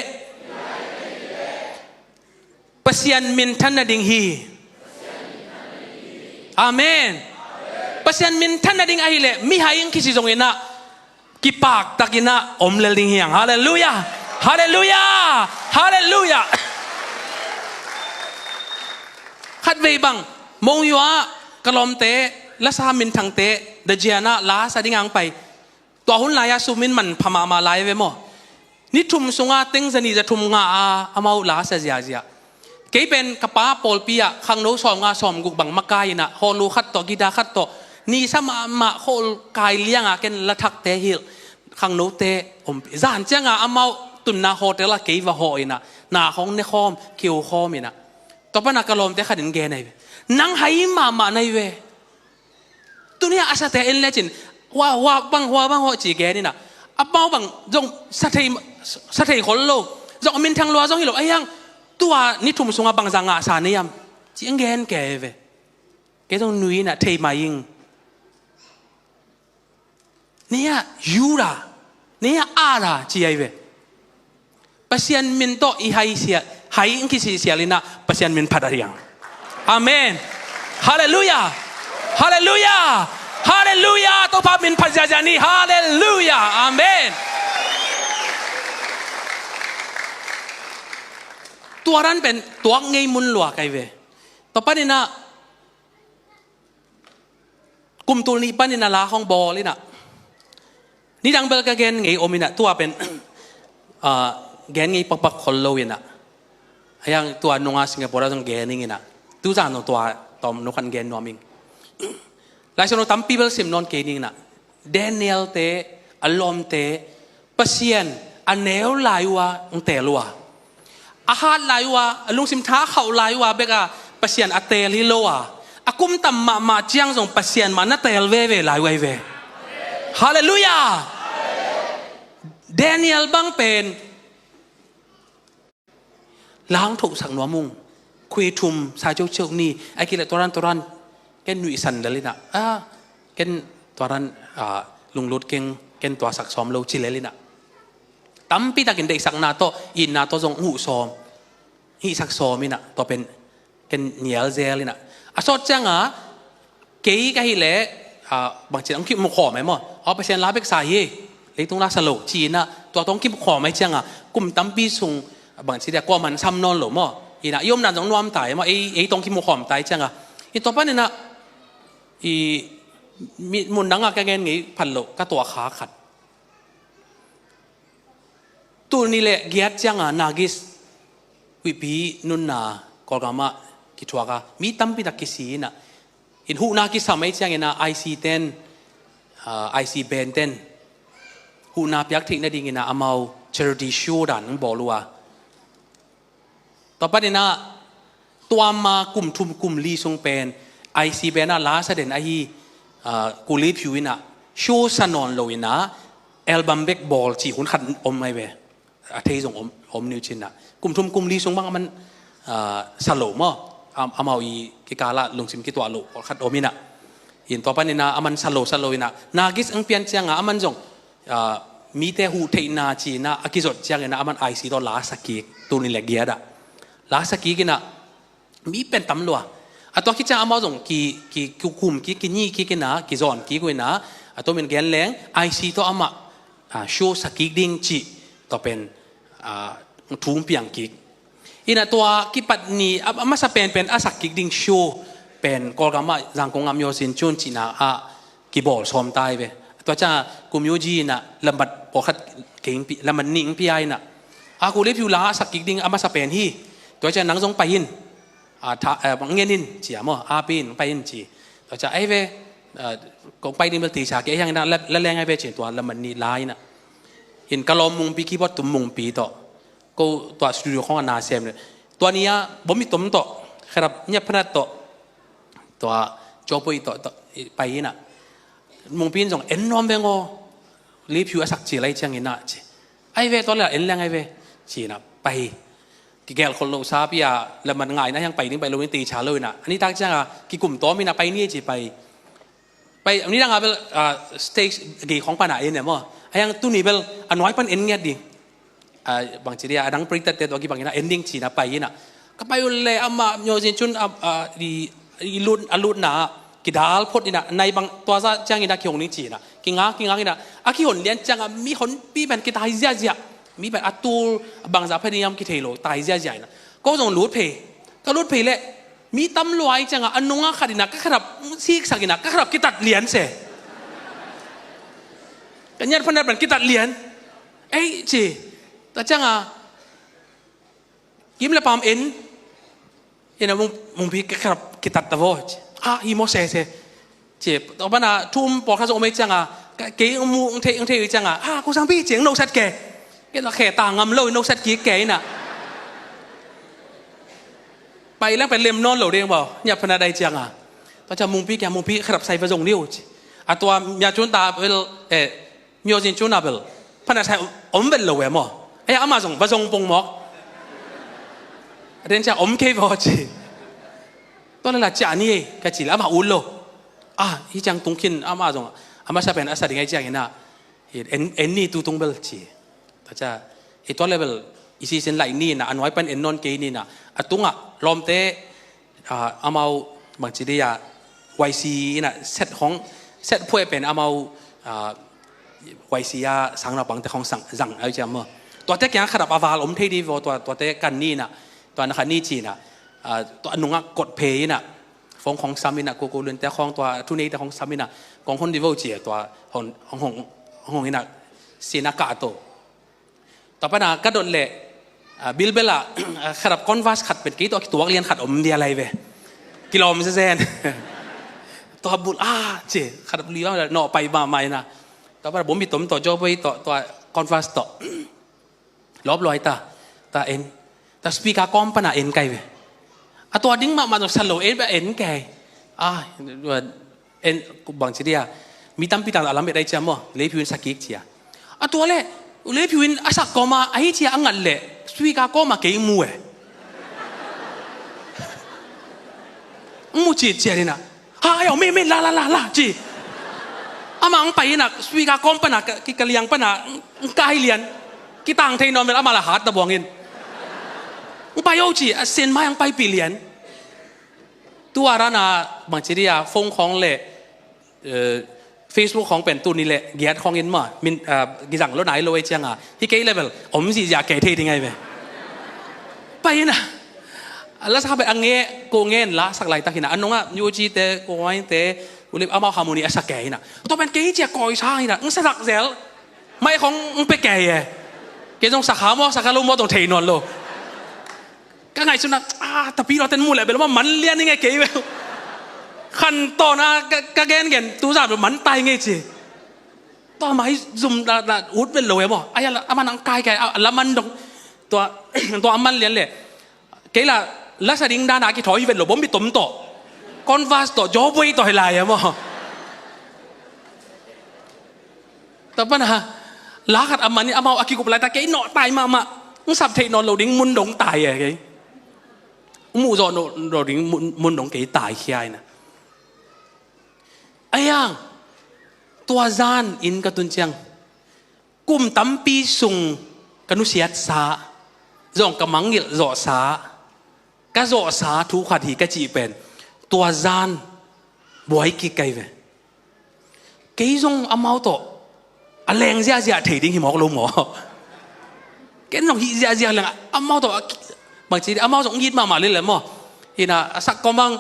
Pasian minthan nading hi. Amen. Pasian minthan nading ahih leh mihai ang kici zongin a, kipaktakin a om lel ding hi ang. Halleluiah. Halleluiah. Halleluiah. Khatvei bang, Monywa ka lawmte, lasa minthangte, The Giant ah lasa ding ang pai. Tua hun lai-a sum in manpha mahmah lai ve maw. Ni thum sungah teng zanih zathum ngah a, amau lasa ziazia. Kei pen ka pa pawlpi ah khangno sawmnga sawmguk bang makai in a, hawlu khat tawh, guitar khat tawh, nisa mahmah khawl kai liang a ken la thakte hilh. Khangnote om. Zan ciang a amau tunna hotel ah kei va hawh in a, na khawng ne khawm, keu khawm in a. Tua pan a ka lawmte khat in gen ahi ve. Nang hai mahmah na hi ve. Tuni a sate en lecin, hua, hua bang, hua bang, hua ci gen in a. A pau bang, zong sa thei, sa thei khol lo. Zong a minthang lua zong hi lo. Ahi hang, tua ni thum sungah bangzah ngahsa na hiam. Ci ang gen kei ve. Kei zong nui in a thei mai ing. Neia yura, neia ara ci ai ve. Pasian min tawh i hai sia, hai in kisisial inah Pasian min phat a diang. Amen. Halleluia. Halleluia. Halleluia. Topa min phat ziazia ni. Halleluia. Amen. Tua ran pen tuak ngei mun lua kai ve. Tua paninah kum tul nih panin a la hong bawl inah. Nidang bel ka gen ngei om inah tua pen, ah, gen ngei pakpak khol lo inah. Ayang tua nunga Singapore ah zong gen ing inah. Tuzan zong tua tawm nukhan gen nuam ing. Laisiangtho tampi bel sim nawn kei ning inah. Daniel te, a lawmte, Pasian a neu lai uh a, ng teel uh a. A hat lai uh a, a lungsim tha khauh lai uh a bek a Pasian a teel hi lo a. A kum tam mahmah ciang zong Pasian mah na teel veve lai uh ai ve. Halleluia! Daniel bang pen la hong thohsak nuam ung. Khuithum sa ciauciau ni, a kileh tua ran tua ran ken nuihsan lel inah. Ah, ken tua ran, ah, lunglut keng, ken tuasak sawm lo ci lel inah. Tampi takin deihsakna tawh, itna tawh zong huh sawm, hihsak sawm inah, tua pen ken nial zel inah. A sawt cianga, kei ka hih leh, ah, bangci hong kimu khawm ai maw? Aw, Pasian la bek sa hi, leitung la sa lo ci inah, tua tawh hong kimu khawm ai cianga, kum tampi sung, bangci dia kuaman sam nawn lo maw? Inah, i omna zong nuam tai maw? Ei, ei tawh hong kimu khawm tai cianga. I tua paninah, i mi, mun danga ka ngen ngei phat lo, ka tuah kha khat. Tul nih le giat cianga Nagis huihpi nunna Kawlgam ah kithuak a, mi tampi tak kisi inah. In huhna kisam ai ciangin a I C ten, ah, I C band ten huhna piak theih nadingin a amau charity show dan hong bawl uh a. Tua paninah tua ma kum thum kum li sung pen I C band ah la sa den ahi, ah, Kuli Phiu inah show sa nawn lo inah album bek bawl ci hun khat om ai ve. A thei zong om, om niu cinah. Kum thum kum li sung bang aman, ah, sa lo maw? Am, amau i kikala lungsim kituah lo khat om inah. In tua paninah aman sa lo sa lo inah. Nagis ang pian cianga aman zong, ah, mite huh theihna cinah a kizot ciangin a aman I C tawh la sa kik, tul nih le giat ah. La sa kik inah mi pen tam lua. A tua khit ciang amau zong ki, ki, ki kum kik, ki nyi kik inah, ki zawn kik uh inah, a tomin gen leng, I C tawh amah, ah, show sa kik ding cih, tua pen, ah, thu piang kik. Inah tua kipat ni, a, a masa pen pen a sak kik ding show pen Kawlgam ah Zangkong ah Myo Sin Chun cihna ah kibawl sawm tai ve. Tua ciang kum U G inah lambat pawlkhat kei ing pi, lambat nih ing pia inah. A Kuli Phiu la sak kik ding a masa pen hi. Tua ciang nang zong pai in. A, tha, eh, bang ngen in, cia maw, a pi in, pai in ci. Tua ciang, ai ve, eh, kong pai ding bel tisa kei, ai hiang inah, la, la leng ai ve ci, tua lambat nih la inah. In ka lawm Mungpi keyboard tum Mungpi tawh. Ko tua studio khong a na sem le. Tua ni a, bom i tom tawh, kherap, nya phanat tawh. Tua, cawpoi tawh, tawh, i, pai inah. Mungpi in zong, en nuam veng aw. Li Phiu a sak ci lai ciang inah ci. Ai ve, tua le en leng ai ve. Ci inah, pai. Kigelh khol lo sa pi a, lambat ngai inah hiang pai ding pai lo in tisa lo inah. A nitak cianga, kikum tawm inah pai ni ci pai. Pai, a nidang a bel, ah, stage gei khong pana en e maw. A hiang tuni bel, a nuai pan en ngiat ding. Ah, bangci dia, a dang printed te tua kibang inah, en ding cinah pai inah. Ka pai uh le amah Myo Sin Chun, ah, ah, i, i lut, a lutna, kidal phot inah, nai bang tua za ciang inah kihong ding cinah. Kinga, kinga inah, a kihon lian cianga, mi honpi pen kitai ziazia. Mi pen a tul, bangza pha ding hiam kithei lo, tai ziazia inah. Ko zong lut phei, ka lut phei le, mi tam lua ai cianga, a nunga khat inah, ka kharap, siksak inah, ka kharap kitat lian se. Ka nyat phanat pen kitat lian. Ei, ci. Tua cianga, kim le pam en. Inah Mung, Mungpi ka kharap kitat ta vaw. Ci. Ah, hi maw se se. Ci, tua pana thu um pawlkhat zong om ei cianga, ka, kei ng mu, ng thei, ng thei ei cianga. Ah, ko sangpi ci, ng nosat ke. Kei na khe ta ngam lo, nosat kik ke inah. Pai leng pen lem nawn lo ding baw, nyat phanat ai cianga. Tua ciang Mungpi kia, Mungpi kharap sai va zong niu ci. A tua Mya Chun ta bel, eh, Myo Sin Chun a bel. Phanat sai om, om bel lo e maw. Ai, amah zong, va zong pong mawk. A den ciang om kei vaw ci. Tua le la ciah ni ei, ka ci le, amah ut lo. Ah, hi ciang tung khin, amah zong. A masa pen a sa ding ahih ciangin ah, en, en ni tu tung bel ci. Tua ciang, i tua level, i sisin laih ni in ah, a nuai pan en nawn kei ni in ah, a tungah lawmte, ah, amau bangci dih ah, Y C in ah, set khong, set phuai pen amau, ah, Y C a sang naupangte khong sang, zang, a hi ciang maw. Tuate kiang khat a val om thei dih vaw, tua, tuate kan ni in ah, tua na khat ni ci in ah, ah, tua nungah kot phei in ah, phone khong sam in ah, ko ko lun te khong tua, thu nei te khong sam in ah, kong hon dih vaw ci a tua, hong, hong, hong, hong in ah, sin a kah to. Tua pan a ka dot leh, ah, bilbel ah, ah, khat a Converse khat pen kei tawh a kituak lian khat om dia lai ve. Kilawm zenzen. Tua bul, ah, ci, khat a lui bang, nawh pai mahmah in ah. Tua pan a bawm bit tom tawh, Joe Boy tawh, tua Converse tawh. Lawp luai ta, ta en. Ta speaker kawm pan a en kai ve. A tua ding mahmah zong sa lo, en, en kai. Ah, en, bangci dih ah, mi tampi tak a lam et a hi ciang maw, Lei Pyu In sa kik ci a. A tua leh, Lei Pyu In a sak kawm a, a hi ciang a ngat leh, speaker kawm a kei mu e. Mu citciat in ah. Ha, ayo, me, me, la, la, la, la, ci. Amah ang pai in ah, speaker kawm pan a, ka, ki, ka liang pan a, ang kai lian. Kitang thei nawn mel, amah la hat ta buang in. Ang pai o ci, a sen mai ang paipih lian. Tua ran a, bangci dih ah, phone khong leh, eh, Facebook khong pen tuni leh, giat khong in maw, min, ah, kizang lo nai lo a hi ciang a, hi kei level, om zihziah kei thei ding ahi ve. Pai in ah, a la sa pen a nge, ko ngen la sak laitak hi in ah, a nungah, U G te, ko ngai te, ulip amau harmony a sa kei hi in ah. Tua pen kei hi ciang koi sa hi in ah, ang sa sak zel, mai khong ang pe kei e. Kei zong sa kha maw, sa kha lo maw, tong thei nawn lo. Ka ngaihsutna, ah, tapi lawten mu leh bel ma man lian i ngei kei bel. Khan tawna ka, ka gengen, tu zan bel man tai ngei ci. Tua mai zum la, la, ut bel lo e maw. Ai, a la, a man ang kai kai, a, a la man dong. Tua, tua a man lian leh. Kei la, la sa ding dan a kithawi hi bel lo, bawm bit tom tawh. Converse tawh, Joe Boy tawh hi lai e maw. Tua pan a, la khat a man in amau a kikup laitak kei nawh tai mahmah. Ang sap theih nawn lo ding mun dong tai e kei. Ang muh zawh nawn lo ding mun, mun dong kei tai khia in ah. Ai ang, tua zan in ka tun ciang, kum tampi sung ka nusiatsa, zong ka mangngilh zawhsa, ka zawhsa thu khat hi ka cih pen, tua zan buai kik kai ve. Kei zong amau tawh a leng ziahziah thei ding hi mawk lo maw? Ken zong hih ziahziah leng amau tawh a ki-, bangci, amau zong it mahmah lel leh maw? Hi in ah, a sak kawm bang,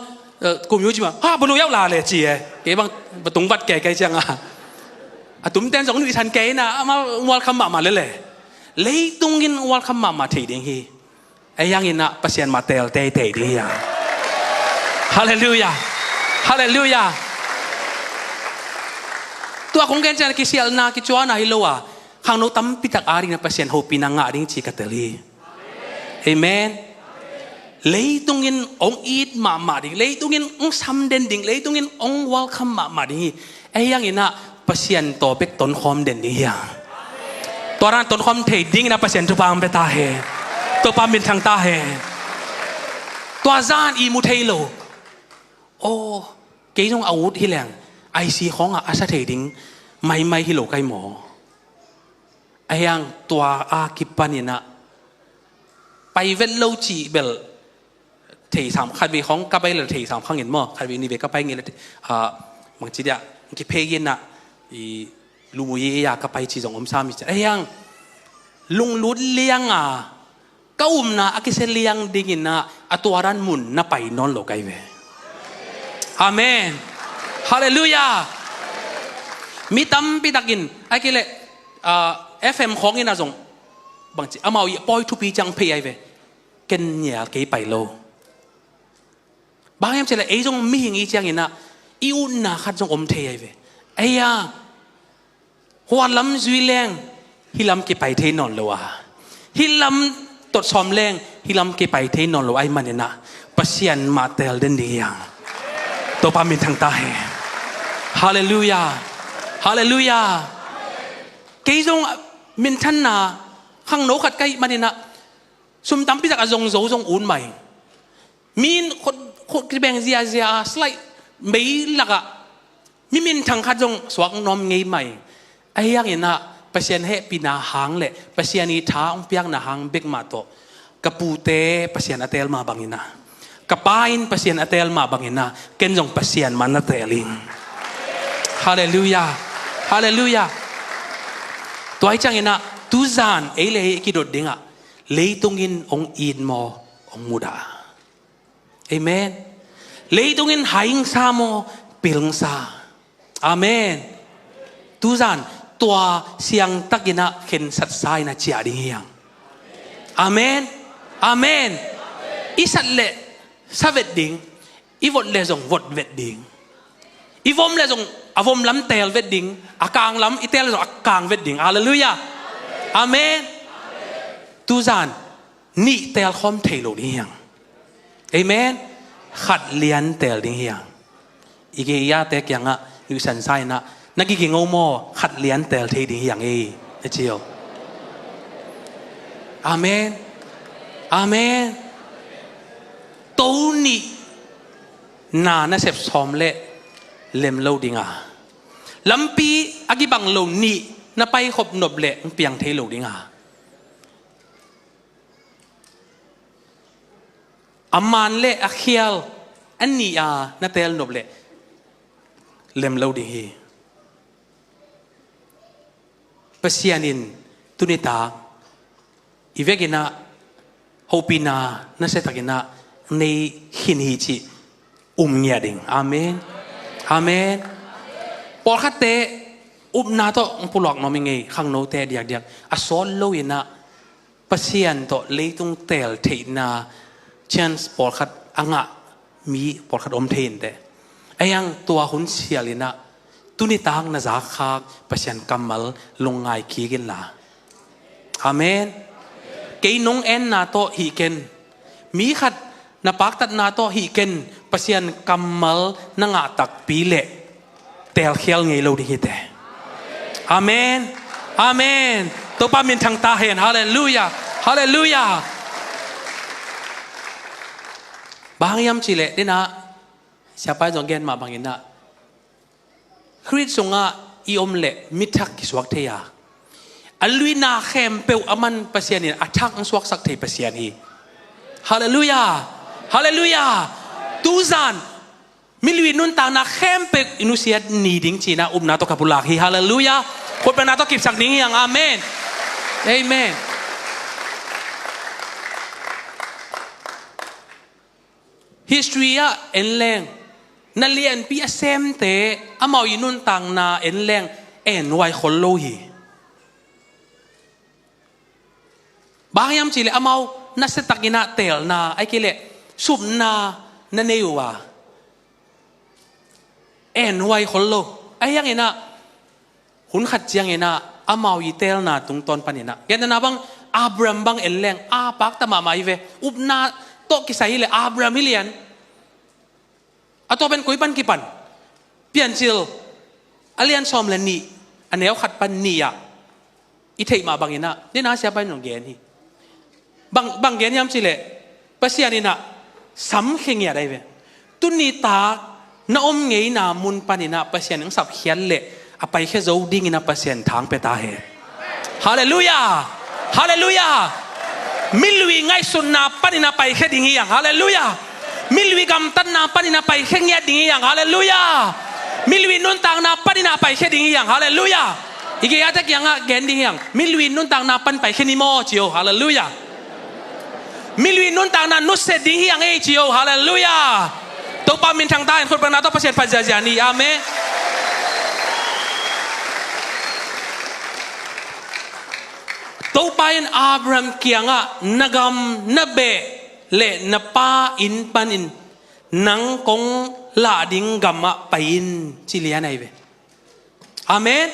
eh, kum yu ci mah, ha, bulu yau la le ci e. Kei bang, batung vat kei kei ciang a. A tumten zong nuihsan kei in ah, amau welcome mahmah lel leh. Leitung in welcome mahmah thei ding hi. Ei ang in ah Pasian mah teel teitei ding hi hang. Halleluiah. Halleluiah. Tua kong gen ciang kisialhna, kicuahna hi lo a, khangno tampi tak a ding in ah Pasian hopihna ngah ding ci ka tel hi. Amen. Leitung in ong it mahmah ding, leitung in ong samden ding, leitung in ong welcome mahmah ding hi. Ei ang in ah Pasian tawh bek tonkhawm den ding hi hang. Tua dan tonkhawm thei ding in ah Pasian thupha ang pia ta hen. Topa minthang ta hen. Tua zan i mu thei lo. Aw, kei zong a ut hi leng, I C U khawng ah a sa thei ding maimai hi lo kai maw? Ei ang, tua a kipan in ah pai vet lo cih bel, thei sam, khatvei khawng ka pai leh thei sam khang in maw, khatvei nihvei ka pai ngei leh, ah, bangci dia, kiphei in ah, i lumuyi a ka pai ci zong om sam hi ci. Ei ang, lunglut liang a, ka upna a kisia liang ding in ah, a tua dan mun na pai nawn lo kai ve. Amen. Halleluiah. Mi tampi tak in, a kei leh, ah, F M khawng in ah zong, bangci, amau i pawi thupi ciang phei ai ve. Ken nial kei pai lo. Bang hiam cih leh ei zong mihing i ciang in ah, i utna khat zong om thei ai ve. Ei a, hua lam zui leng, hih lam kipai thei nawn lo a. Hih lam tot sawm leng, hih lam kipai thei nawn lo ahih man in ah, Pasian mah teel den ding hi hang. Topa minthang ta hen. Halleluiah. Halleluiah. Kei zong minthanna khangno khat ka hih man in ah, sum tampi tak a zong zo zong ut mai. Mi in khut, khut kibeng ziazia a, slide mei lak ah, Mi minthang khat zong suak nuam ngei mah ing. Ahi hangin ah Pasian hehpihna hang le Pasian ii tha hong piakna hang bek mah tawh ka pute Pasian a teel mah bangin ah, ka pa in Pasian a teel mah bangin ah, ken zong Pasian mah na teel ing. Halleluiah. Halleluiah. Tua hi ciangin ah tuzan ei le ei i kidot dingah leitung in hong it maw, hong mudah? Amen. Leitung in haingsa maw, pilngsa? Amen. Tuzan tua siangtakin ah khensatsa in ah ciah ding hi hang. Amen. Amen. I sat leh sa vet ding, i vot leh zong vot vet ding, i vom leh zong a vom lam teel vet ding, a kang lam i teel leh zong a kang vet ding. Halleluiah. Amen. Tuzan nih teel khawm thei lo ding hi hang. Amen. Khat lian teel ding hi hang. I gei i ate kiangah nuihsansa in ah, na gige ngo maw, khat lian teel thei ding hi hang ei, na ci o. Amen. Amen. To nih na na sep sawm leh lem lo ding a, lampi a kibang lo nih na paikhop nop leh hong piang thei lo ding a, a man le a khial a nih a na teel nop leh lem lo ding hi. Pasian in tuni tak i vekin ah hopihna nasia takin ah nei khin hi cih um ngiat ding. Amen. Amen. Pawlkhatte upna tawh hong pulak nuam ing ei, khangnote diakdiak a sawt lo in ah Pasian tawh leitung teel theihna chance pawlkhat a ngah mi pawlkhat om thei inteh. Ahi hang tua hun sial in ah tuni tak na zakkhak Pasian kammal lungngai kik inla. Amen. Kei nong enna tawh hih ken, mi khat na paktatna tawh hih ken, Pasian kammal na ngah takpi leh teelkhial ngei lo ding hi teh. Amen. Amen. Topa minthang ta hen. Halleluiah. Halleluiah. Bang hang hiam cih leh, dena siapa in zong gen mah bangin ah, Khrih sungah i om leh mi thak kisuak thei a, a luina khempeuh a man Pasian in a thak hong suaksak thei Pasian hi. Halleluiah. Halleluiah. Tuzan mi lui nuntakna khempeuh i nusiat ni ding ci-in ah upna tawh ka pulak hi. Halleluiah. Khutbetna tawh kipsak ding hi hang. Amen. Amen. History ah en leng, na lianpi a semte amau i nuntakna en leng, en huai khol lo hi. Bang hang hiam cih leh amau nasia takin ah teelna, ahih kei leh supna na nei uh a, en huai khol lo. Ahi hangin ah hun khat ciangin ah amau i teelna tungtawn panin ah, gentehna bang, Abraham bang en leng a pakta mahmah hi ve. Upna tawh kisai hi leh Abraham hi lian. A tua pen koi pan kipan? Piancil a lian sawm le nih, a neu khat pan nih ah i theih mah bangin ah, dena siapa in zong gen hi. Bang, bang gen hiam cih leh, Pasian in ah samkhia ngiat ahi ve. Tuni tak na om ngeina mun panin ah Pasian in sapkhiat leh a paikhia zo dingin ah Pasian thang pia ta hen. Halleluiah. Halleluiah. Mi lui ngaihsutna panin ah paikhia ding hi hang. Halleluiah. Mi lui gamtatna panin ah paikhia ngiat ding hi hang. Halleluiah. Mi lui nuntakna panin ah paikhia ding hi hang. Halleluiah. I gei ate kiangah gen ding hi hang. Mi lui nuntakna pan paikhia ni maw ci o. Halleluiah. Mi lui nuntakna nusia ding hi hang ei ci o. Halleluiah. Topa minthang ta hen. Khutbetna tawh Pasian phat ziahziah ni. Amen. Topa in Abraham kiangah, na gam, na beh le na pa inn panin nang kong lah ding gamah pai in, ci lian ahi ve. Amen.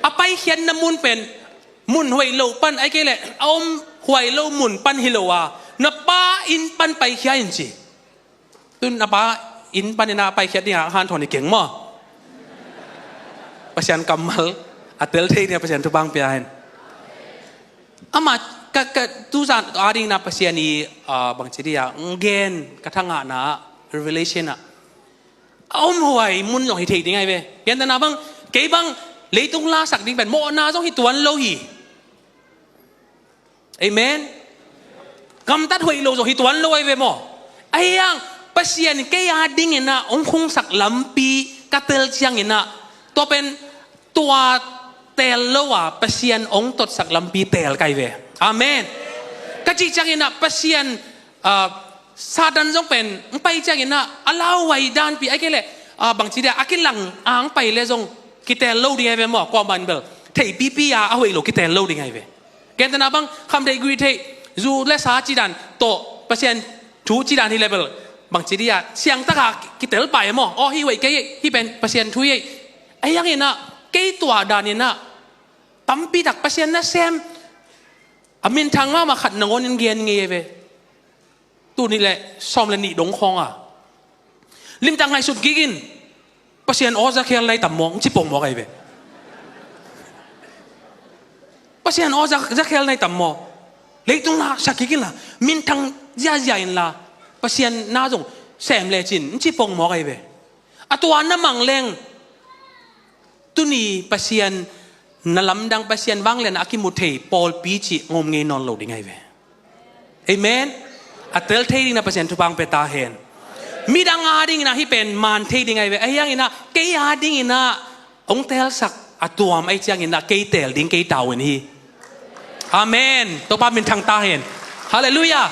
A paikhiatna mun pen mun hoih lo pan, ahih kei leh a om huai lo mun pan hi lo a, na pa inn pan paikhia in ci. Tun na pa inn panin a paikhiat dingah hanthawn hi keng maw? Pasian kammal a tel thei ni a, Pasian thupha pia hen. Amah ka, ka tuzan a dingin ah Pasian i, ah, bangci dia, gen ka thangahna ah, revelation ah, a omhuai mun zong hi thei ding ahi ve. Gentehna bang, kei bang leitung lasak ding pen mawhna zong hi tuan lo hi. Amen. Gamtat hoih lo zong hi tuan lo ahi ve maw? Ahi hang Pasian in kei a dingin ah hong khungsak lampi ka tel ciangin ah, tua pen tua teel lo a Pasian hong totsak lampi teel ka hi ve. Amen. Ka cih ciangin ah Pasian, ah, Satan zong pen hong pai ciangin ah a lauhuai danpi ahih kei leh, ah, bangci dia a kilang a hong pai leh zong kiteel lo ding ahi ve maw? Kuamah in bel theipipi a a hoih lo kiteel lo ding ahi ve. Gentehna bang, khamtheih guihtheih, zu le sa cih dan tawh Pasian thu cih dan hi leh bel bangci dia siangtaka kitel pai maw? Aw, hih hoih kei ei, hih pen Pasian thu ei. Ahi hangin ah kei tua danin ah tampitak Pasian nasem a minthang mahmah khat nangawnin gen ngei ve. Tuni le sawm le nih dong khawng a limtak ngaihsut kik in. Pasian aw, zakhel nai tam maw, ci pong maw ka hi ve. Pasian aw, za-, zakhel nai tam maw. Leitung la sak kik in la, minthang ziazia in la, Pasian na zong sem lecin, ci pong maw ka hi ve. A tua na mang leng, tuni Pasian na lamdang, Pasian vanglian a kimu thei pawlpi cih ngom ngei nawn lo ding ahi ve. Amen. A tel thei ding na Pasian thupha hong pia ta hen. Midang a dingin ah hih pen man thei ding ahi ve. Ahi hangin ah kei a dingin ah hong teelsak a tuam ahih ciangin ah kei teel ding kei tau in hi. Amen. Topa minthang ta hen. Halleluiah.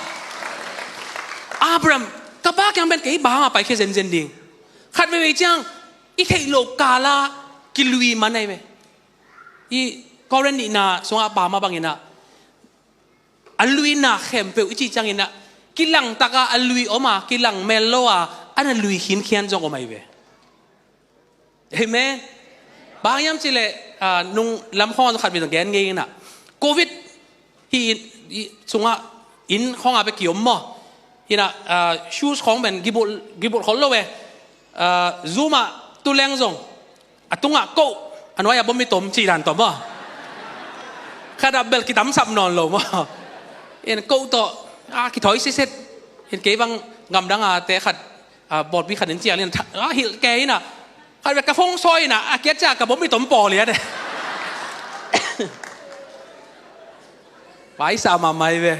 Abraham, ka pa kiang pen kei bang a paikhia zenzen ding. Khat veivei ciang i theih loh kal ah kilui man ahi ve. I Korin nihna sungah a pha mah bangin ah, a luina khempeuh i cih ciangin ah, kilangtak a a lui om a, kilang mel lo a, a na lui khinkhian zong om ahi ve. Amen. Bang hiam cih leh, ah, nung lam khawng zong khat vei zong gen ngei in ah, covid hi in, i sungah inn khawng a bek kiom maw? Hi in ah, ah, shoes khawng pen kibulh, kibulh khol lo e. Ah, Zoom ah tu leng zong a tungah koh, a nuai-ah bom i tom cih dan tawh maw? Khat ah bel kitamsap nawn lo maw? In koh tawh, ah, kithawi siset. In kei bang gamdang a te khat, ah, pawlpi khat in cial in, ah, hilh kei in ah, khat bek ka phone sawi in ah, a kiat ciang ka bom i tom pawl lian e. Paisa mahmah hi ve.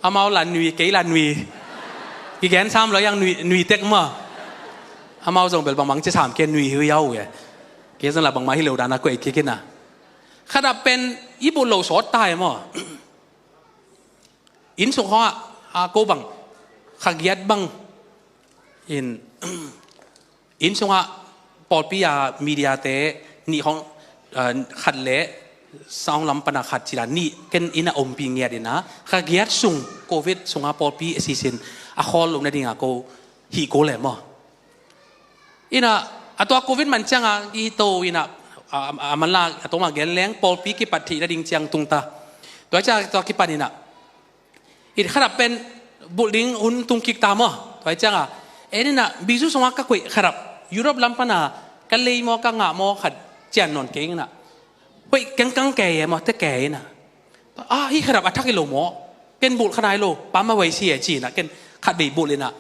Amau la nui, kei la nui. Kigen sam lo hiang nui, nui tek maw. Amau zong bel bangmah ci sam kei nui hi uh hiau ve. Kei zong la bangmah hi lo dan a koih kik in ah. Khat ah pen i bulh lo sawt ta hi maw. Inn sung khawng ah, a ko bang, kha giat bang. In, inn sungah pawlpi a media te nih khawng, ah, khat le sound lam pan a khat cih dan nih ken inn ah ompih ngiat in ah, kha giat sung covid sungah pawlpi a sisin a khawl loh nading a ko hih ko le maw? In ah, a tua covid man ciang a i to in ah, a, a, a man la a tawm a gen leng pawlpi kipat theih nading ciang tung ta. Tua ciang tua kipan in ah, in khat ah pen bulh ding hun tung kik ta maw? Tua ciang a, en in ah, bizu sungah ka koih khat ah, Europe lam pan a ka lei maw, ka ngah maw khat cian nawn kei in ah, hoih kengkang kei e maw, te kei in ah, ah, hih khat ah a thak hi lo maw? Ken bulh kha nai lo, pam a huai si e ci in ah, ken khat vei bulh in ah,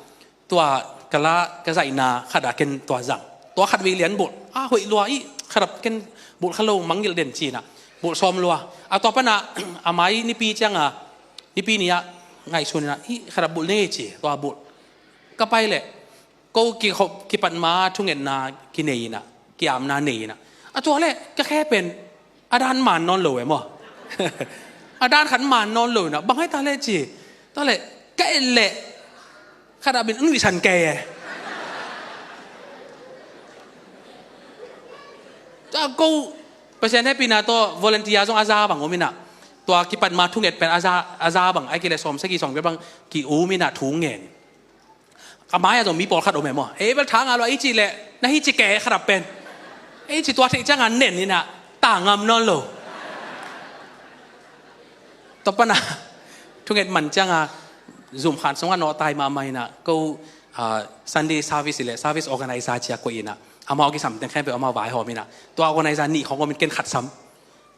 tua ka la ka zaihna khat ah ken tua zang. Tua khat vei lian bulh. Ah, hoih lua i, khat ah ken bulh kha lo, mangngilh den ci in ah, bulh sawm lua. A tua pan ah, a mai nipi ciang a, nipi ni ah, ngaihsun in ah, i, khat ah bulh ni ci, tua bulh. Ka pai leh, ko kikhop, kipat ma thungetna kinei in ah, ki-amna nei in ah. A tua leh, ka khe pen, a dan man nawn lo e maw? A dan khat man nawn lo in ah, bang hai ta leh ci. Tua leh, ka et leh, khat ah pen a nuihsan kei e. Tua ko, Pasian hehpihna tawh volunteer zong a za bang om in ah. Tua kipat ma thunget pen a za, a za bang, ahih kei leh sawm sagih sawm giat bang ki-um in ah thu ngen. A mai-ah zong mi pawlkhat om e maw? Ei bel tha ngah lua i cih leh, na hi ci kei khat ah pen. Ei ci tua theih ciang a nen in ah, ta ngam nawn lo. Tua pan ah, thunget man ciang a, Zoom khan sungah nawhtai mahmah in ah, ko, ah, Sunday service i leh, service organizer ci a koih in ah, amau a kisam teng khempeuh amau vaihawm in ah, tua organizer nih khawng om in ken khat sam.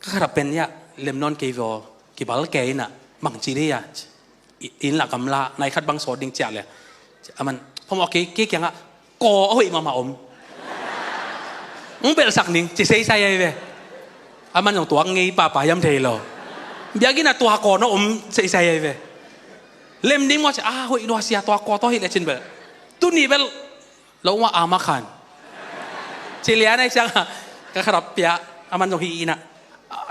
Ka khat ah pen hiah lem nawn kei ve aw, kibal kei in ah, bangci dei a, i-, inn la gamla, nai khat bang sawt ding ciah leh. A man, Phamawh kei, kei kiangah kaw a hoih mahmah om. Hong belhsak ning ci seisai ahi ve. Aman zong tuak ngei pahpah hiam thei lo. Biakinn ah tua kaw na om seisai ahi ve. Lem ding maw ci, a hoih lua sia, tua kaw tawh hi lecin bel. Tuni bel lo ma ama khan. Ci lian ahi ciangah ka kharap pia, aman zong hi inah.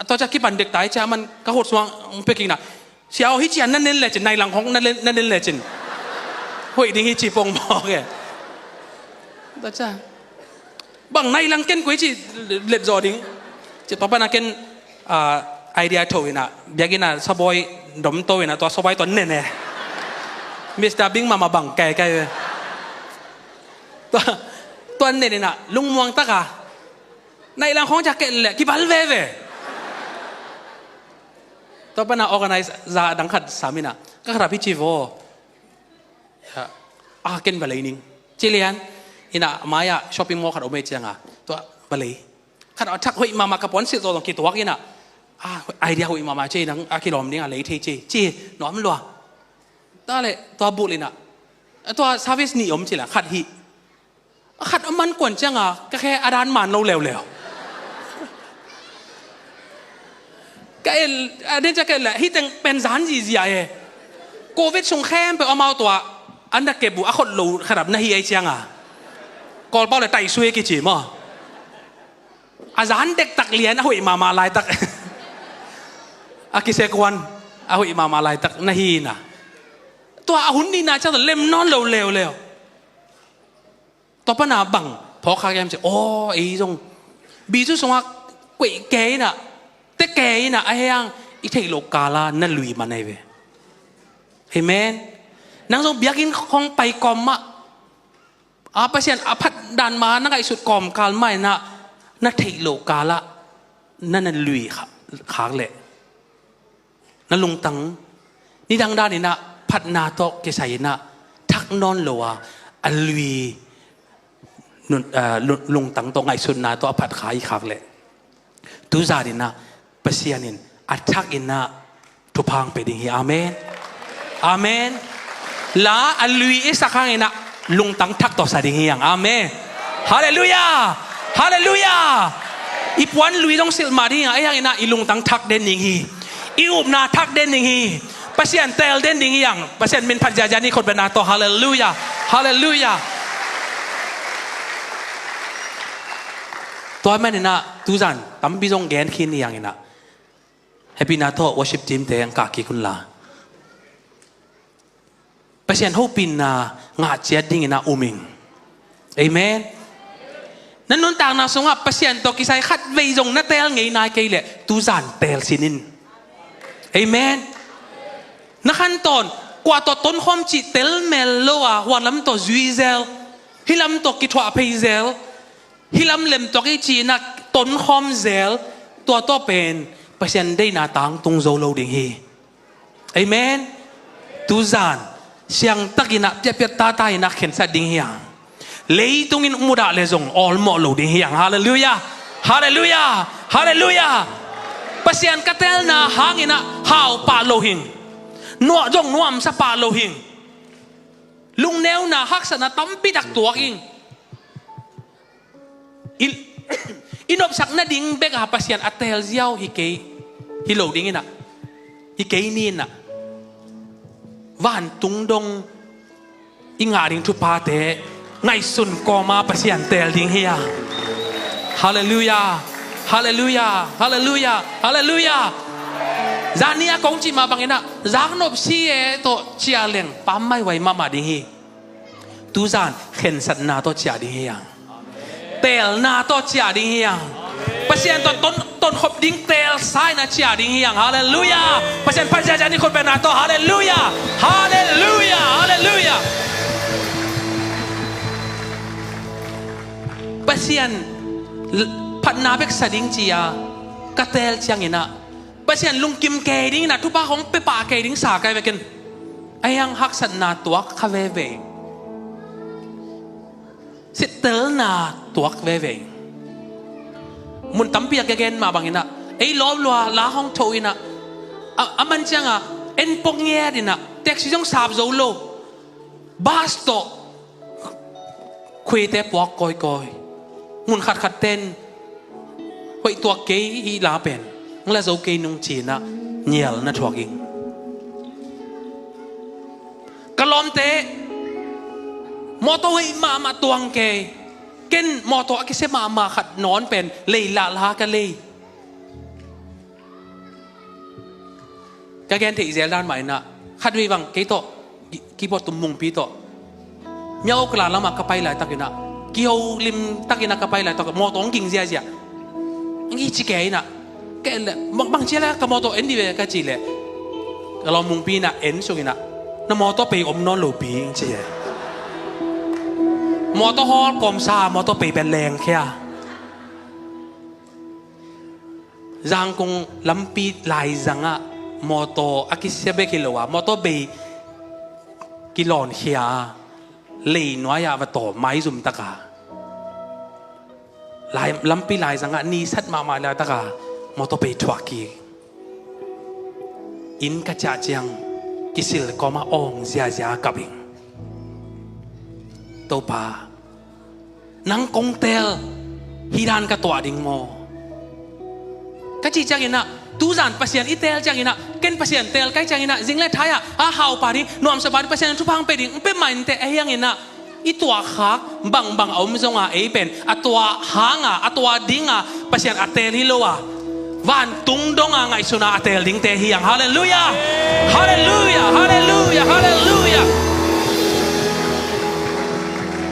Tua ciah kipan dek ta ahi ciah aman ka khut suang hong pia kik inah. Sia aw, hi cian na nen lecin, nai lang khong na nen, na nen lecin. Hoih ding hi ci pong mawk e. Tua ciah bang nai lang ken koi ci let zaw ding. Ci tua pana ken, ah, idea tho inah. Biakinn ah sabawi dom to inah, tua sabawi tua nen e. Mister Bing mama bang kai kai e. Tua, tua nen inah, lungmuang taka. Nai lang khong ciah ken leh, kibal veve. Tua pana organize za dang khat sam inah, ka kharap hi ci vaw. Ya. A ken balei ning. Ci lian. Inah mai-ah shopping mall khat om e ciangah. Tua balei. Khat a thak hoih mahmah ka puan silh tawh zong kituak inah. A idea hoih mahmah ci inah a kilawm dingah lei thei ci. Ci nuam lua. Tua leh tua bulh inah. Tua service nih om ci lian khat hih. A khat a man kuan cianga ka khe a dan man lo leuleu. Ka en a den cia ka en leh hih teng pen zan zizia e. Covid sung khempeuh amau tua an da kep uh a khot lo kharap na hi ei cianga. Kawlpau le taisui kici maw. A zan dektak lian a hoih mahmah laitak. A kisekuan a hoih mahmah laitak na hi na. Tua a hun nihna ciang lem nawn lo leuleu. Tua pana bang phawk khak hiam ci, aw, ei zong bizu sungah kuaih kei inah, te kei inah, a hiang i theih loh kala na lui man ahi ve. Amen. Nang zong biakinn khong pai kawm mah, a Pasian a phat dan ma na ngaihsut kawm kal mah inah, na theih loh kala na na lui kha-, khak leh na lungtang nidang dan inah phatna tawh kisai inah thak nawn lo a, a lui nun-, a, lu-, lungtang tawh ngaihsutna tawh a phat kha i khak leh, tuzan inah Pasian in a thak inah thupha hong pia ding hi. Amen. Amen. La a lui i sak hang inah lungtang thak tawh sa ding hi hang. Amen. Halleluiah. Halleluiah. I puan lui zong silh mah ding hi hang, a hiang inah i lungtang thak den ding hi. I upna thak den ding hi. Pasian teel den ding hi hang. Pasian min phat ziazia ni khut bena tawh. Halleluiah. Halleluiah. Tua man inah tuzan tampi zong gen khin hi hang inah. Hehpihna tawh worship team te ang kah kik un la. Pasian hopihna ngah ciat dingin a um ing. Amen. Na nuntakna sungah Pasian tawh kisai khat vei zong na teel ngei nai kei leh tuzan teel sin in. Amen. Na khantawn kua tawh tonkhawm cih tel mel lo a, huan lam tawh zui zel, hih lam tawh kithuah phei zel, hih lam lem tuak i ci-in a tonkhawm zel, tua tawh pen Pasian deihna tangtung zo lo ding hi. Amen. Tuzan siangtakin a piatpiat tata in a khensat ding hi hang. Leitung in mudah le zong awlmawh lo ding hi hang. Halleluiah. Halleluiah. Halleluiah. Pasian ka teelna hangin a hau pah lo hing. Nuah zong nuamsa pah lo hing. Lungneuna haksatna tampi tak tuak hing. I, i nopsak nading bek a Pasian a teel ziau hi kei, hi lo ding in a, hi kei ni in a, vantung dong i ngah ding thuphate ngaihsun kawma Pasian teel ding hi a. Halleluiah. Halleluiah. Halleluiah. Halleluiah. Zani a kong cih mah bangin a zaknop si e tawh ciah leng pammaih huai mahmah ding hi. Tuzan khensatna tawh ciah ding hi hang. Teelna tawh ciah ding hi hang. Pasian tawh ton, tonkhop ding teelsa in a ciah ding hi hang. Halleluiah. Pasian phat ziahziah ni khut bengna tawh. Halleluiah. Halleluiah. Halleluiah. Pasian l-, phatna bek sa ding ci-a ka teel ciangin a Pasian lungkim kei ding in a, thupha kong pia pah kei ding sa kai vekin. A hiang haksatna tuak kha veve. Sittelna tuak veve. Mun tampi a ka gen mah bangin a, ei lawm lua la hong tho in a, a, a man ciang a en pok ngiat in a, taxi zong sap zo lo. Bus tawh khuite puak kawikawi. Mun khatkhat ten hoih tuak kei hi la pen, ang la zo kei nung ci-in ah ngial na thuak ing. Ka lawmte, mawtaw hoih mahmah tuang kei. Ken mawtaw a kisia mahmah khat nawn pen lei lah la ka lei. Ka gen theih zel dan mah in ah, khatvei bang kei tawh, ki-, keyboard tum Mungpi tawh, Myaukala lamah ka pai laitak in ah, kiho limtak in ah ka pai laitak, mawtaw hong ging ziazia. Hong ci kei in ah, kei le, bang, bang ci a le ka mawtaw en dih ve ka cih leh, ka lawm Mungpi in ah en suk in ah, na mawtaw pei om nawn lo pi, hong ci e. Mawtaw hawl kawmsa, mawtaw pei pen lengkhia. Zangkong lampi laizangah mawtaw a kisia bek hi lo a, mawtaw bei kilawnkhia a, lei nuai-ah va tawm maizum taka, lai, lampi laizangah ni sat mahmah laitaka mawtaw bei thuak kik. Inn ka ciah ciang kisil kawmah awng ziazia kap ing. Topa, nang kong teel hi dan ka tuah ding maw? Ka cih ciangin ah, tuzan Pasian i teel ciangin ah, ken Pasian teel ka hih ciangin ah, zing le thai-ah a haupa ding, nuamsapa ding, Pasian in thupha hong pia ding, hong pia mah inteh, ahi hangin ah i tuahkhak bangbang a om zonga, ei pen a tuah hanga, a tuah dinga Pasian a teel hi lo a, vantung donga ngaihsuna a teel dingte hi hang. Halleluiah! Halleluiah! Halleluiah! Halleluiah!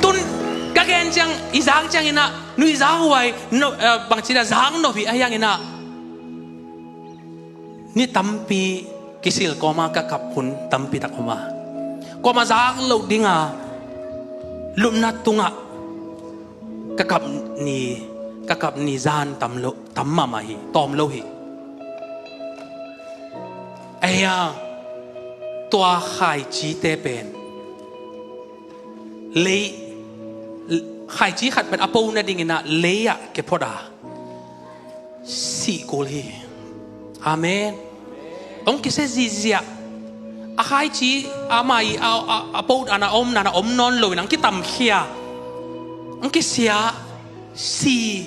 Tun ka gen ciang, i zak ciangin ah, nuihzak huai, no, eh, bangci dah zak nop hi, ahi hangin ah ni tampi kisil kawma ka kap hun tampi tak om a, kawma zak loh dinga lupna tungah ka kap ni, ka kap ni zan tam lo, tam mahmah hi, tawm lo hi. Ahi a, tua khaicite pen lei, khaici khat pen a po nadingin ah lei-ah kiphot a, sih kul hi. Amen. Hong kisia zihziah. A khaici a mai a, a, a po dan a om, dan a om nawn loin hong kitamkhia, hong kisia, si,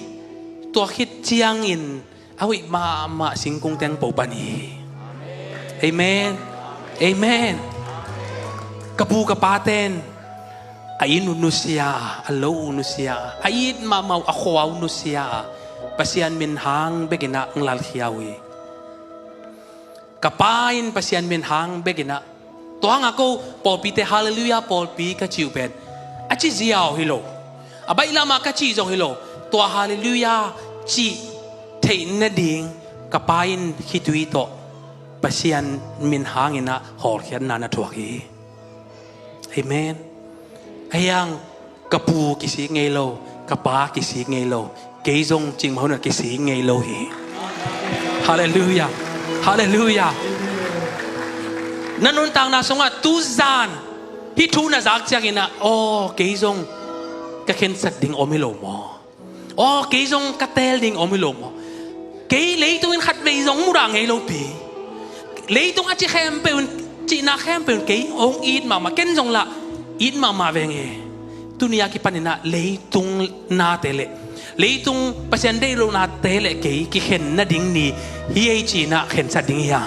tua khit ciangin a hoih mahmah singkung teng po pan hi. Amen. Amen. Ka pu ka paten a inn uh nusia a, a lo uh nusia a, a it mahmah uh a khua uh nusia a, Pasian min hang bekin ah hong lalkhia uh hi. Ka pa in Pasian min hang bekin ah, tua hangah ko pawlpite Halleluiah pawlpi ka cih uh pen a ci ziau hi lo, a baih lamah ka cih zong hi lo. Tua Halleluiah cih theih nading ka pa in khitui tawh Pasian min hangin ah hawlkhiatna na thuak hi. Amen. Ahi hang ka pu kisik ngei lo, ka pa kisik ngei lo, kei zong cingmah hunah kisik ngei lo hi. Halleluiah. Halleluiah. Na nuntakna sungah tuzan hih thu na zak ciangin ah, aw, kei zong ka khensat ding om hi lo maw? Aw, kei zong ka teel ding om hi lo maw? Kei leitung in khatvei zong mudah ngei lo pi. Leitung a ci khempeuh in, cihna khempeuh in kei hong it mahmah, ken zong lah it mahmah veng e. Tuni a kipanin ah leitung nate le leitung Pasian deih lohnate le kei kikhen nading ni hi ei ci-in ah khensat ding hi a.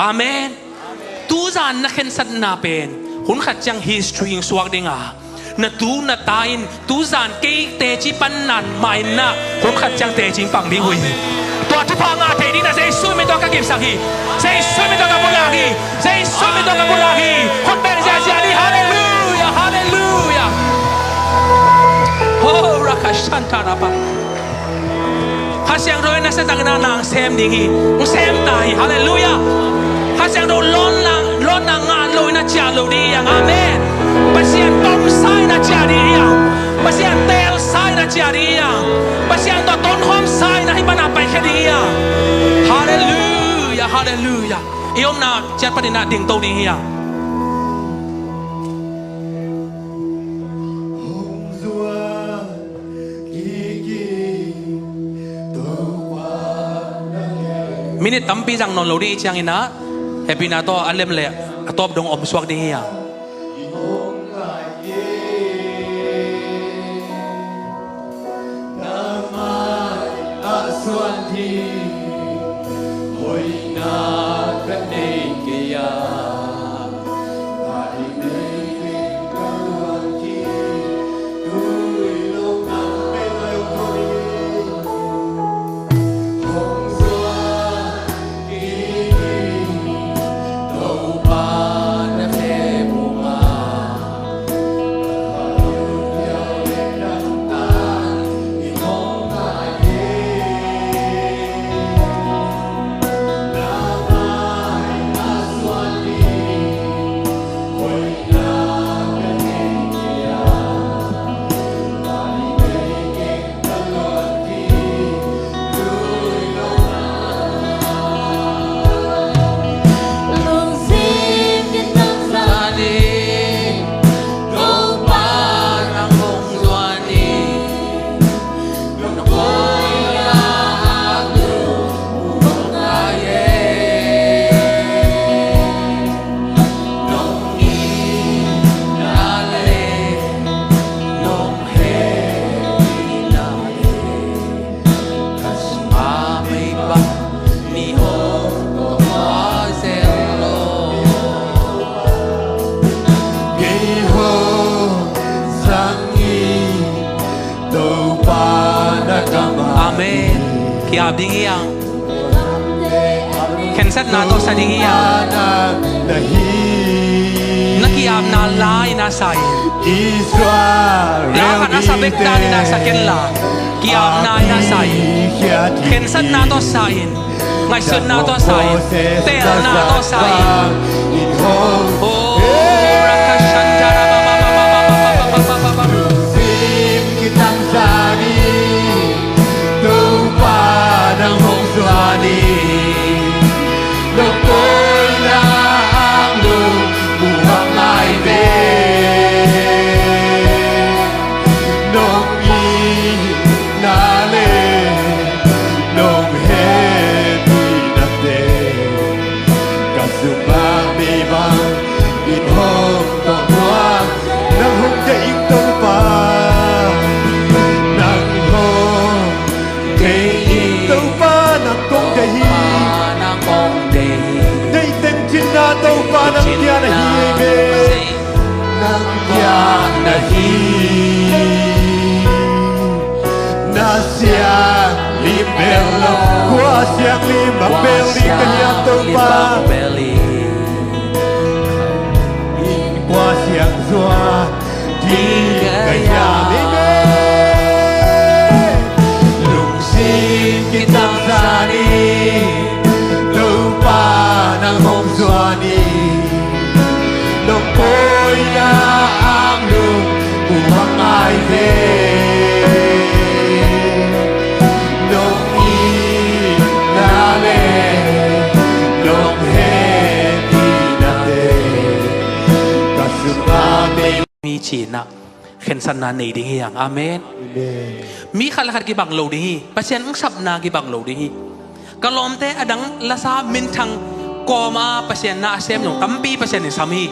Amen. Tuzan na khensatna pen hun khat ciang history in suak ding a, na tu na ta in tuzan kei teci pan nan mah in ah hun khat ciang teci in pang ding uh hi. Tua thupha ngah theih ding na Jesu min tawh ka kipsak hi. Jesu min tawh ka pulak hi. Jesu min tawh ka pulak hi. Khut beng ziahziah ni. Halleluiah. Halleluiah. Ho rakashantarapa. Kha Siangtho in a sa takin a nang sem ding hi. Hong sem ta hi. Halleluiah. Kha Siangtho lawnna, lawnna ngah lo in a ciah lo ding hi hang. Amen. Pasian tomsa in a ciah ding hi hang. Pasian teelsa in a ciah ding hi hang. Pasian tawh tonkhawmsa in a hih pan a paikhia ding hi hang. Halleluiah. Halleluiah. I omna ciat panin a dingto ding hi hang. Minute tampi zang nawn lo ding i ciangin ah, hehpihna tawh a lem le a tawp dong om suak ding hi a. Amen. Ki-ap ding hi hang. Khensatna tawh sa ding hi hang. Na ki-apna lai na sa in. Israel, la khat na sa bek dan in na sa ken la. Ki-apna in na sa in. Khensatna tawh sa in. Ngaihsutna tawh sa in. Teelna tawh sa in. Oh, rakashantara ba ba ba. Lungsim kitangsa ni, Topa nang hong zuan ni. Nong koihna ang lungmuang ngai ve. Nong itna le nong hehpihna te ka sungah mei bangin hong tawh muang. Nang hong deih ing Topa, nang hong deih ing Topa, nang kong deih hi. Deih teng cinna Topa nang kiang ahi hi ve. Nang kiang ahi. Na sianglim bel lo, kua sianglim bang bel ding ka hiam Topa? Kua siang zuan ding ka hiam? Amen. Lungsim kitangsa ni, Topa nang hong zuan ni. Nong koihna ang lungmuang ngai ve. Nong itna le nong hehpihna te ka sungah mei. Mi cinah khensatna nei ding hi hang. Amen. Amen. Mi khat le khat kibang lo ding hi. Pasian hong sapna kibang lo ding hi. Ka lawmte, a dang lasa minthang kawma Pasian na a sem zong tampi Pasian in sam hi.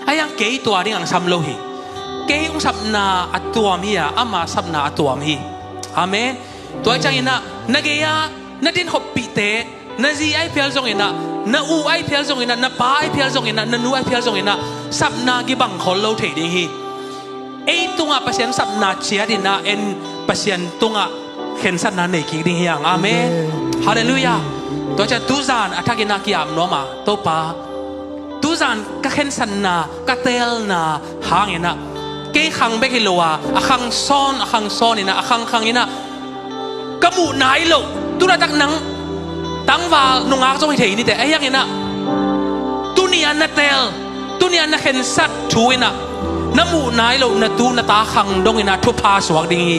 Ahi hang kei tua ding hong sam lo hi. Kei hong sapna a tuam hi a, ama sapna a tuam hi. Amen. Tua ciangin ah na gei-ah na din hoppihte, na zi ahi phial zongin ah, na u ahi phial zongin ah, na pa ahi phial zongin ah, na nu ahi phial zongin ah, sapna kibang khol lo thei ding hi. Ei tungah Pasian sapna ciat in ah, en Pasian tungah khensatna nei kik ding hi hang. Amen. Amen. Halleluiah. Tua ciang tuzan a thakin ah ki-ap nuam a, Topa, tuzan ka khensatna, ka teelna hangin ah, kei khang bek hi lo a, a khang sawn, a khang sawn in ah, a khang khang in ah, ka muh nai loh, tu laitak nang tangval nungak zong hi thei ni teh, ahi hangin ah, tuni-a na teel, tuni-a na khensat thu in ah, na muh nai loh na tu na ta khang dongin ah thupha suak ding hi.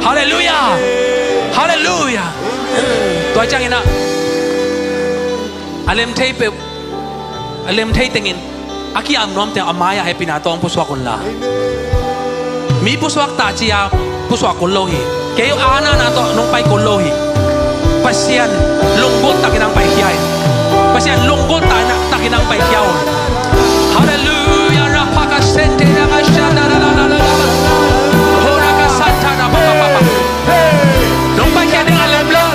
Halleluiah. Halleluiah. Tua ciangin ah, a lem thei peuh, a lem thei tengin, a ki-ap nuam teng a mai-ah hehpihna tawh hong pusuak unla. Mi pusuak ta ci-a pusuak kul lo hi. Kei uh a na na tawh nong pai kul lo hi. Pasian lunggulh takin hong paikhia in. Pasian lunggulh takin hong paikhia un. Halleluiah. Rapaka sente na ka shana la la la la la. Hora ka santa na pa pa pa pa. Nong paikhia ding a lem lo.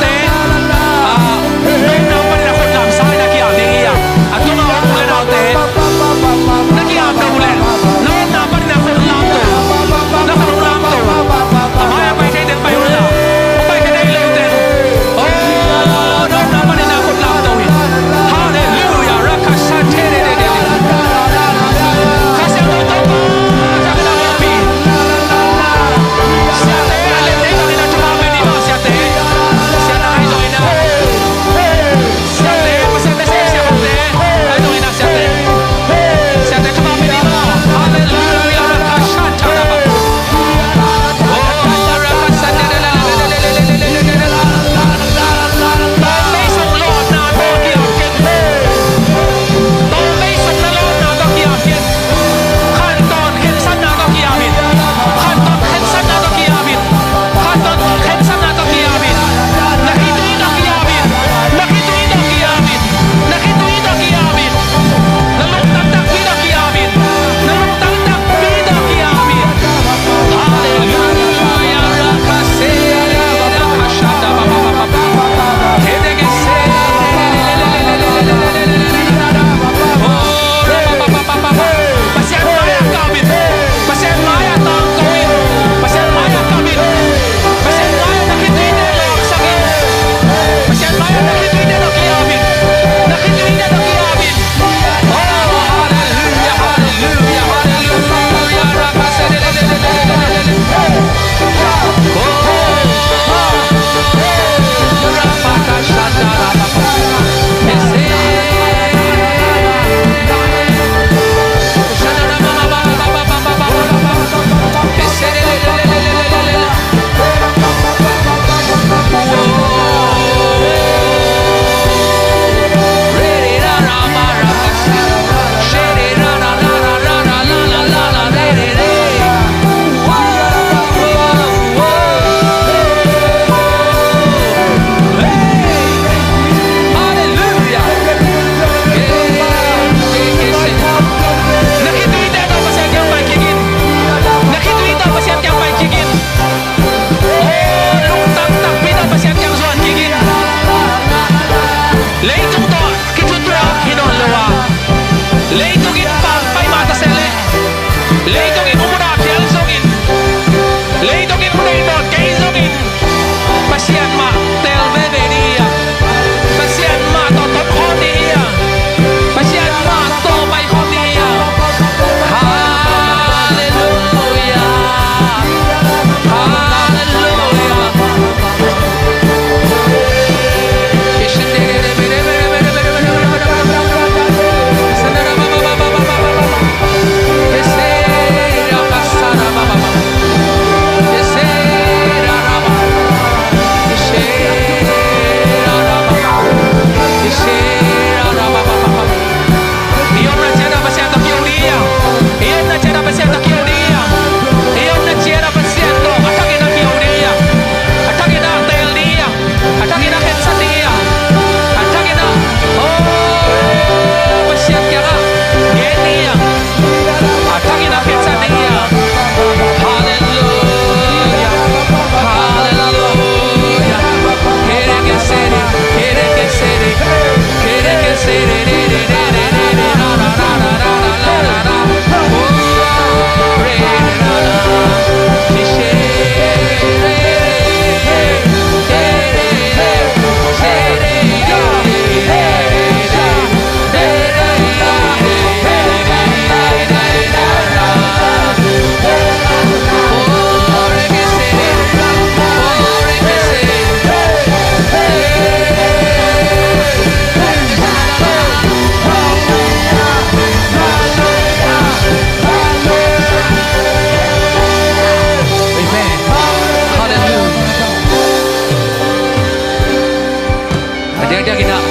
Biakinn ah,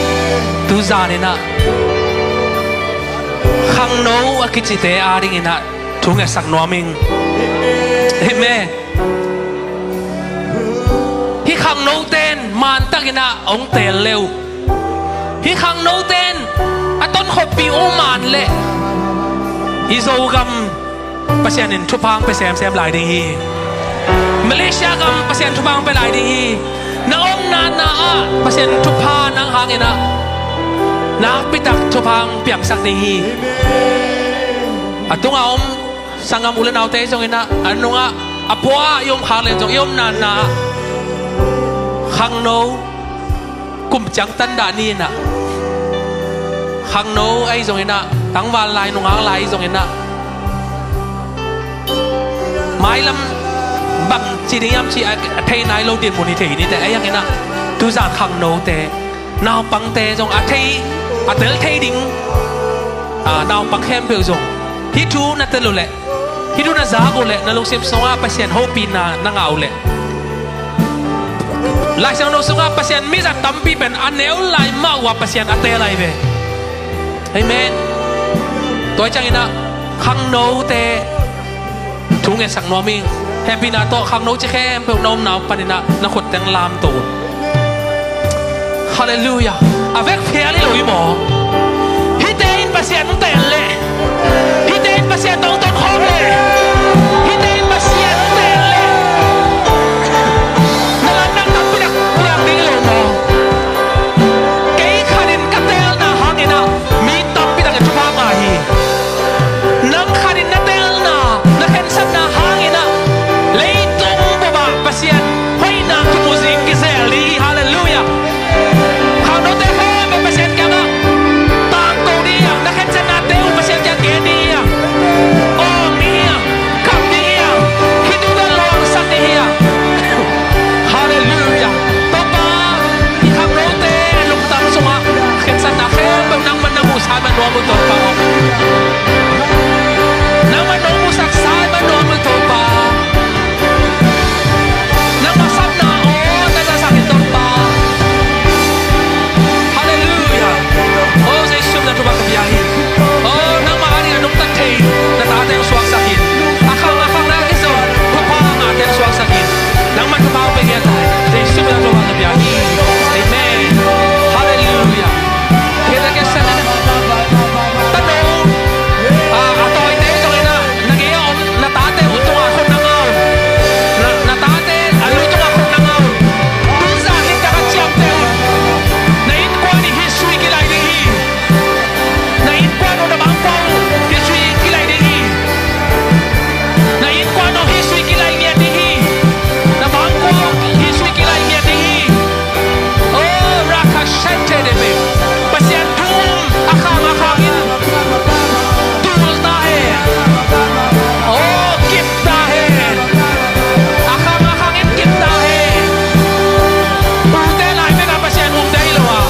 tuzan in ah, khangno a kicite adingin ah thu ngetsak nuam ing. Amen. Hih khangnote in mantakin ah hong teel le uh. Hih khangnote in a ton khoppi uh man leh i Zogam Pasian in thupha hong pia semsem lai ding hi. Malaysia gam Pasian thupha hong pia lai ding hi. Na omna na ah Pasian thupha nang hangin ah nakpitak thupha hong piangsak ding hi. A tungah om sanggam u le naute zongin ah, a nungah a pua i om khak len zong i omna na ah khangno kum ciangtan dah ni in ah, khangno ahi zongin ah, tangval lai, nungak lai ahi zongin ah, mailam bang ci ding hiam cih a thei nai lo dinmun hi thei ni teh, ahi hangin ah tuzan khangnote, naupangte zong a thei, a tel thei ding, a, naupang khempeuh zong hih thu na tel uh leh, hih thu na zak uh leh na lungsim sungah Pasian hopihna na ngah uh leh, Laisiangtho sungah Pasian mizat tampi pen a neu lai mah uh a Pasian a teel lai ve. Amen. Tua hi ciangin ah khangnote thu ngetsak nuam ing. Hehpihna tawh khangno ci khempeuh na omna uh panin ah na khut teng lamto un. Halleluiah. A vek phial hi lo hi maw? Hihte in Pasian hong teel leh, hihte in Pasian tawh hong tonkhawm leh, hihte in Pasian hong teel leh, na lamdang tampi tak piang ding hi lo maw? Kei khat in ka teelna hangin ah mi tampi tak in thupha ngah hi. Nang khat in na teelna, na khensatna hangin ah leitung bup ah Pasian hoihna kimu zing kizel ding hi. Halleluiah. Khangnote khempeuh Pasian kiangah tangko ding hi hang, na khensatnate uh Pasian kiang gen ding hi hang, awng ding hi hang, kap ding hi hang, khitui tawh lawngsak ding hi hang. Halleluiah. Topa, i khangnote lungtang sungah khensatna khempeuh nangman na muhsa mah nuam uh Topa. Nangman nong muhsaksa mah nuam uh Topa. Nangmah sapna aw na zasak in Topa. Halleluiah. Aw Jesu min ah thupha ka pia hi. Aw nangmah ading a nungta thei na tate hong suaksak in. A khang a khang na hi zong thupha ngahte hong suaksak in. Nangmah thupha hong pia ngiat lai. Jesu min ah thupha ka pia hi. Amen. Halleluiah. Kei le kei sa na. Tano, a, a tawite zongin ah, na gei a om, na tate uh tungah khut na ngah un. Na, na tate a lu tungah khut na ngah un. Tuzan hih tak a ciamteh un. Na innkuan in hih sui kilai ding hi. Na innkuan uh, na bangkua uh hih sui kilai ding hi. Na innkuan uh hih sui kilai ngiat ding hi. Na bangkua uh hih sui kilai ngiat ding hi. Oh, rakashente debe. Pasian thu um a khang a khang in tul ta hen. Oh, kip ta hen. A khang a khang in kip ta hen. Pute lai bek a Pasian um dai lo a,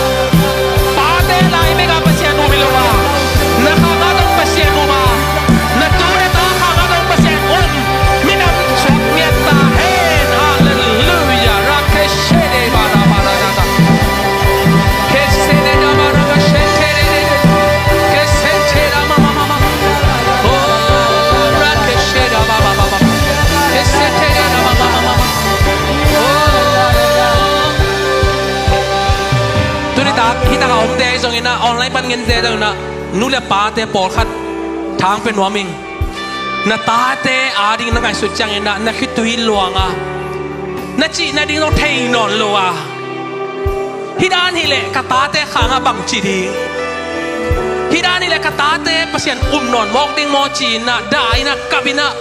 pate lai bek a Pasian um hi lo a, na khang a dong Pasian um a, na tu na ta khang a dong Pasian um. Minam suak ngiat ta hen. Halleluiah. Rakeshede bara bara nata. Kesede da bara kashete de de de. Kesete da ma ma ma ma. Oh, rakesheda ba ba ba ba. Kesete da ma ma ma ma ma. Oh. Tuni tak, hih tak a omte zongin ah, online pan ngente zongin ah, nu le pate pawlkhat thang pe nuam ing. Na tate ading na ngaihsut ciangin ah na khitui luang a, na cih nading zong thei nawn lo a, hih dan hileh ka tate khangah bang ci ding? Hih dan hileh ka tate Pasian um nawn mawk ding maw ci-in ah, dah in ah, kap in ah,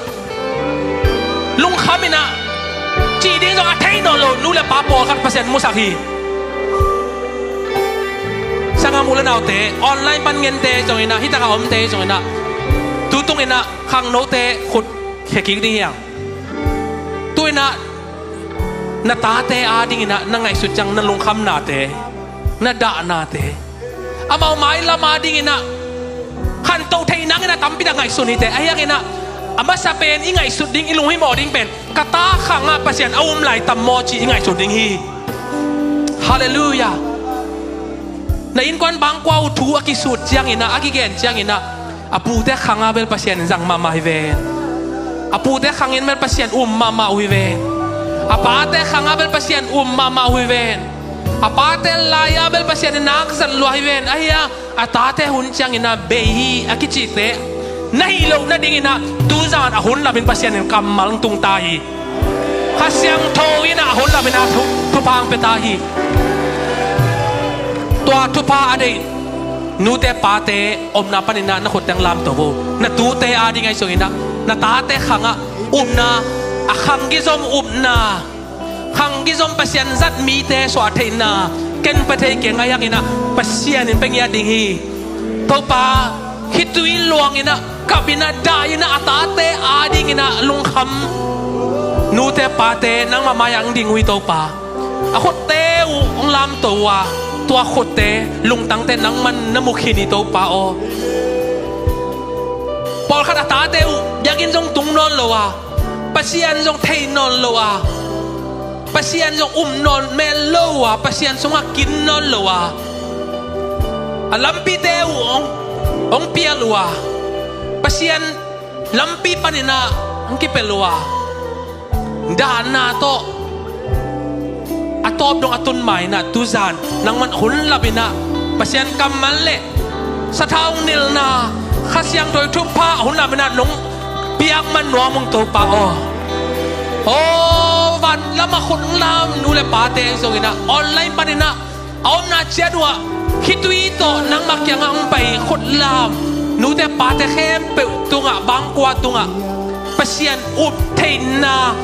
lungkham in ah, cih ding zong a thei nawn lo nu le pa pawlkhat Pasian musak hi. Sanggam u le naute, online pan ngente zongin ah, hih tak a omte zongin ah, tu tungin ah khangnote khut khia kik ding hi hang. Tu-in ah na tate adingin ah na ngaihsut ciang na lungkhamnate, na dahnate, amau mailam adingin ah khanto thei nangin ah tampi tak ngaihsun hi teh. Ahi hangin ah a masa pen i ngaihsut ding, i lunghimawh ding pen ka ta khangah Pasian a um lai tam maw cih i ngaihsun ding hi. Halleluiah. Na innkuan bangkua uh thu a kisut ciangin ah, a kigen ciangin ah, a pute khangah bel Pasian in zang mahmah hi ven. A pute khangin bel Pasian um mahmah uh hi ven. A pate khangah bel Pasian um mahmah uh hi ven. A pate lai-ah bel Pasian in nak zat lua hi ven. Ahi a, a tate hun ciangin ah bei hi a kicihte na hih loh nadingin ah, tuzan a hun lamin Pasian in kammal tung ta hi. Kha Siangtho in ah a hun lamin ah thu, thupha hong pia ta hi. Tua thupha a deih nute pate omna panin ah na khutte hong lamto vo. Na tute ading ahi zongin ah, na tate khangah upna, a khang kizom upna, khang kizom Pasian zat mite suah theihna ken pia thei keng ahi hangin ah Pasian in pia ngiat ding hi. Topa, khitui luangin ah, kapin ah, dahin ah, a tate adingin ah lungkham nute pate nangmah mai-ah hong ding uh hi Topa. A khutte uh hong lamto uh a, tua khutte, lungtangte nangman na mu khin hi Topa aw. Pawlkhat a tate uh biakinn zong tung nawn lo a, Pasian zong thei nawn lo a, Pasian zong um nawn mel lo a, Pasian sungah kin nawn lo a, a lampite uh hong, hong pial uh a, Pasian lampi panin ah hong kipel uh a, dahna tawh a tawp dong a tun ma-in ah, tuzan nangman hun lamin ah Pasian kammal le sathau nilna, Kha Siangtho thupha hun lamin ah nong piak man nuam ung Topa aw. Aw, van lamah khut lam nu le pate zongin ah, online panin ah a omna ciat uh ah khitui tawh nangmah kiangah hong pai khut lam nute pate khempeuh tungah, bangkua tungah Pasian up theihna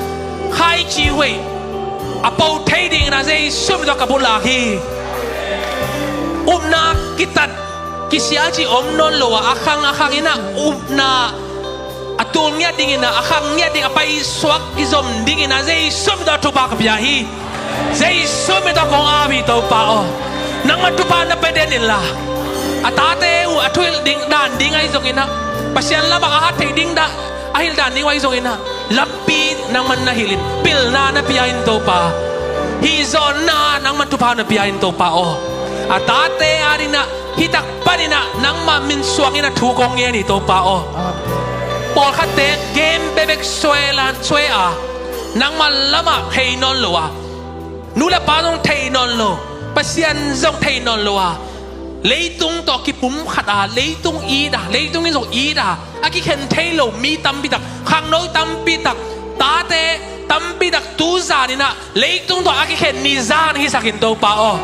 khaici huai a po thei dingin ah Jesu min tawh ka bulak hi. Upna kitat kisia cih om nawn lo a, a khang a khangin ah upna a tul ngiat dingin ah, a khang ngiat ding a paisuak kizom dingin ah Jesu min tawh thupha ka pia hi. Jesu min tawh kong ap hi Topa aw. Nangmah thupha na pia den inla, a tate uh a thuhilh ding dan ding ahi zongin ah, Pasian lamah a hat theih ding dan a hilh dan ding uh ahi zongin ah, lampi nangman na hilh in, pilna na pia in Topa. Hihzawhna nangman thupha na pia in Topa aw. A tate adingin ah hih tak panin ah nangmah min suangin ah thu kong ngen hi Topa aw. Pawlkhatte game bekbek suai lan suai a, nangmah lamah thei nawn lo a, nu le pa zong thei nawn lo, Pasian zong thei nawn lo a, leitung tawh kipumkhat a, leitung it a, leitung in zong it a, a kikhen thei lo mi tampi tak, khangno tampi tak, tate tampi tak, tuzanin ah leitung tawh a kikhen ni zan hisak in Topa aw.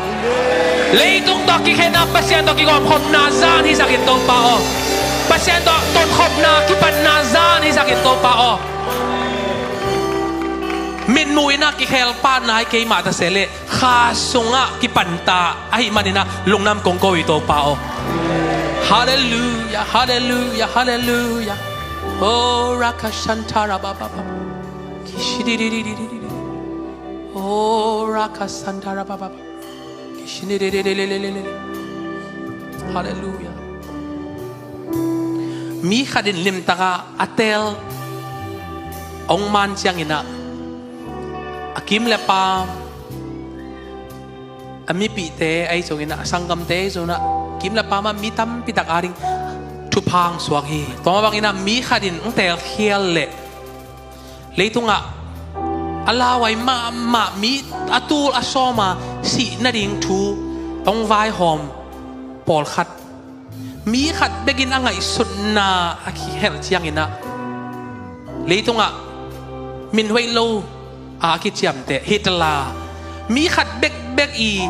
Leitung tawh kikhen a, Pasian tawh kigawmkhopna zan hisak in Topa aw. Pasian tawh tonkhopna kipatna zan hisak in Topa aw. Mitmuh in ah kikhel pah nai keimah ta se leh, Kha sungah kipanta ahih manin ah lungdam kong ko hi Topa aw. Halleluia, halleluia, halleluia. Oh, rakashantara baba baba. Kishididididididi. Oh, rakasantara baba baba. Kishididididididi. Halleluia. Mi khat in limtaka a teel hong man ciangin ah, a kim le pam, a mipihte ahi zongin ah, a sanggamte ahi zongin ah, kim le pam ah mi tampi tak ading thupha hong suak hi. Tua mah bangin ah mi khat in hong teelkhial leh, leitungah a lauhuai mahmah mi a tul a sawm a sih nading thu hong vaihawm pawlkhat, mi khat bekin a ngaihsutna a kihelh ciangin ah, leitungah min hoih lo a kiciamteh Hitler, mi khat bekbek i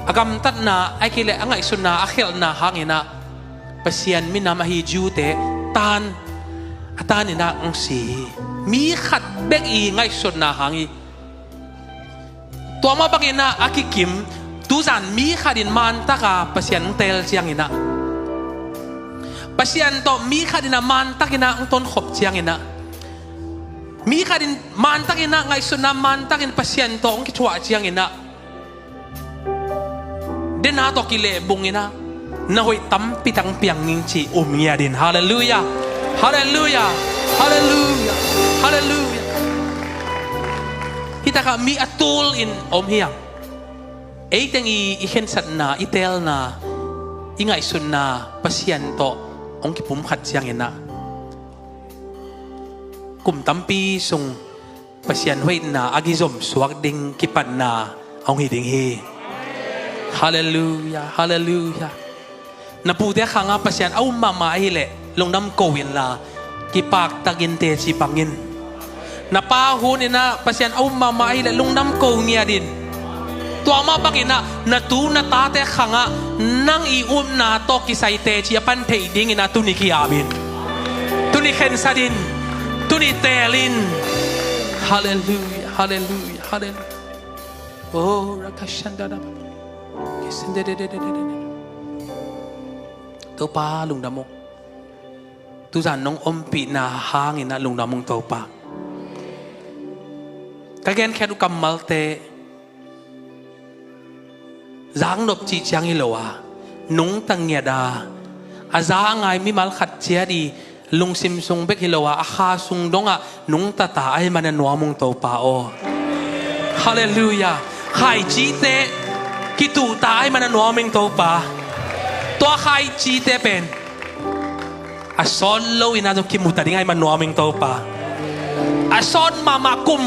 a gamtatna, ahih kei leh a ngaihsutna a khelhna hangin ah, Pasian minam ahi Jew-te tan, a tanin ah hong si hi. Mi khat bek i ngaihsutna hang hi. Tua mah bangin ah a kikim, tuzan mi khat in mantak a Pasian hong teel ciangin ah, Pasian tawh mi khat in ah mantakin ah hong tonkhop ciangin ah, mi khat in mantakin ah, ngaihsutna mantakin Pasian tawh hong kithuah ciangin ah, dena tawh kilehbungin ah, na hoih tampi tak hong piang ing ci um ngiat in. Halleluia. Halleluia. Halleluia. Halleluia. Hih takah mi a tul in om hiam? Ei teng i, i khensatna, i teelna, i ngaihsutna Pasian tawh hong kipumkhat cianginah kum tampi sung Pasian hoihna a kizom suak ding kipatna hong hi ding hi. Halleluiah, halleluiah. Na pute khangah Pasian a um mahmah ahileh lungdam ko inla, kipaktakin teci pangin. Na pa huninah Pasian a um mahmah ahileh lungdam ko ngiatin. Tua mah banginah na tu na tate khangah nang i upna tawh kisai teci a pan theih dinginah tuni ki-apin, tuni khensatin, tuni teelin. Halleluiah, halleluiah, halleluiah. Oh, rakashandada. Topa lungdam ung. Tuzan nong ompihna hanginah lungdam ung Topa. Ka genkhiat uh kammalte zaknop cih ciang hi lo a, nungta ngiat a, a za a ngai mimal khat ciat i lungsim sung bek hi lo a, a kha sung dongah nungta ta ahih manin a nuam ung Topa aw. Halleluiah. Khaicite kituhta ahih manin a nuam ung Topa. Tua khaicite pen a sawt loinah zong kimuta ding ahih manin a nuam ung Topa. A sawt mahmah kum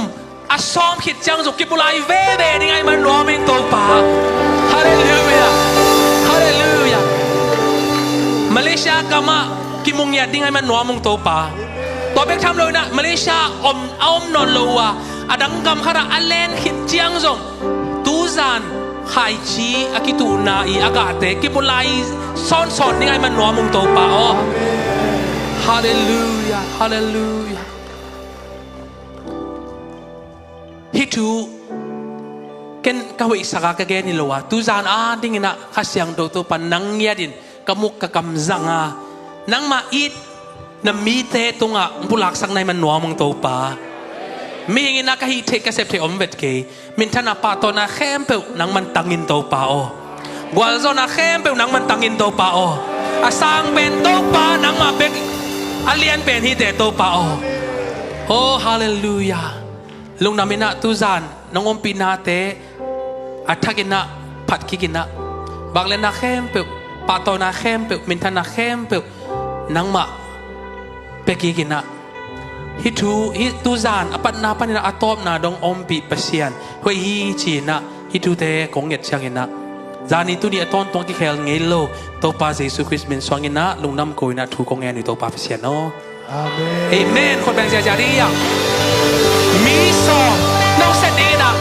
a sawm khit ciang zong kibulai veve ding ahih manin a nuam ung Topa. Halleluiah. Halleluiah. Malaysia gamah kimu ngiat ding ahih manin a nuam ung Topa. Tua bek tham loinah Malaysia om, a om nawn lo uh a, a dang gam khatah a len khit ciang zong tuzan khaici a kituhna i a gahte kibulai sawnsawn ding ahih manin a nuam ung Topa aw. Halleluiah, halleluiah. Hih thu ken ka hoihsak a ka gen hi lo a, tuzan a dinginah Kha Siangtho Topa nang ngiatin ka muk ka kam zanga nangmah it na mite tungah pulaksak na hih manin a nuam ung Topa. Mihinginah ka hih theih ka sep theih om vet kei. Minthanna pahtawina khempeuh nangman tangin Topa aw. Gualzawhna khempeuh nangman tangin Topa aw. A sang pen Topa nangmah bek, a lian pen hite Topa aw. Oh, halleluiah. Lungdam inah tuzan nong ompihnate a thakinah phat kikinah, vaklenna khempeuh, pahtawina khempeuh, minthanna khempeuh nangmah pia kikinah, hih thu, hih tuzan a patna paninah a tawpna dong ompih Pasian hoih hi ci-inah hih thute kong nget cianginah zani tuni a tawntung kikhel ngei lo Topa Jesu Khrist min suanginah lungdam ko inah thu kong ngen uh Topa Pasian aw. Amen. Amen. Khut beng ziazia ding hi hang. Mi sawm na hong set ding inah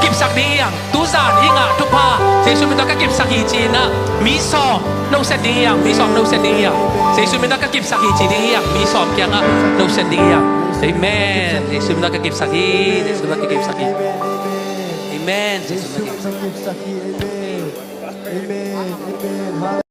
kipsak ding hi hang. Tuzan hih ngah thupha Jesu min tawh ka kipsak hi ci-inah mi sawm na hong set ding hi hang. Mi sawm na hong set ding hi hang. Jesu min tawh ka kipsak hi ci ding hi hang. Mi sawm kiangah na hong set ding hi hang. Amen. Jesu min tawh ka kipsak hi. Jesu min tawh ka kipsak hi. Amen. Jesu min tawh ka kipsak hi. Amen. Amen. Amen.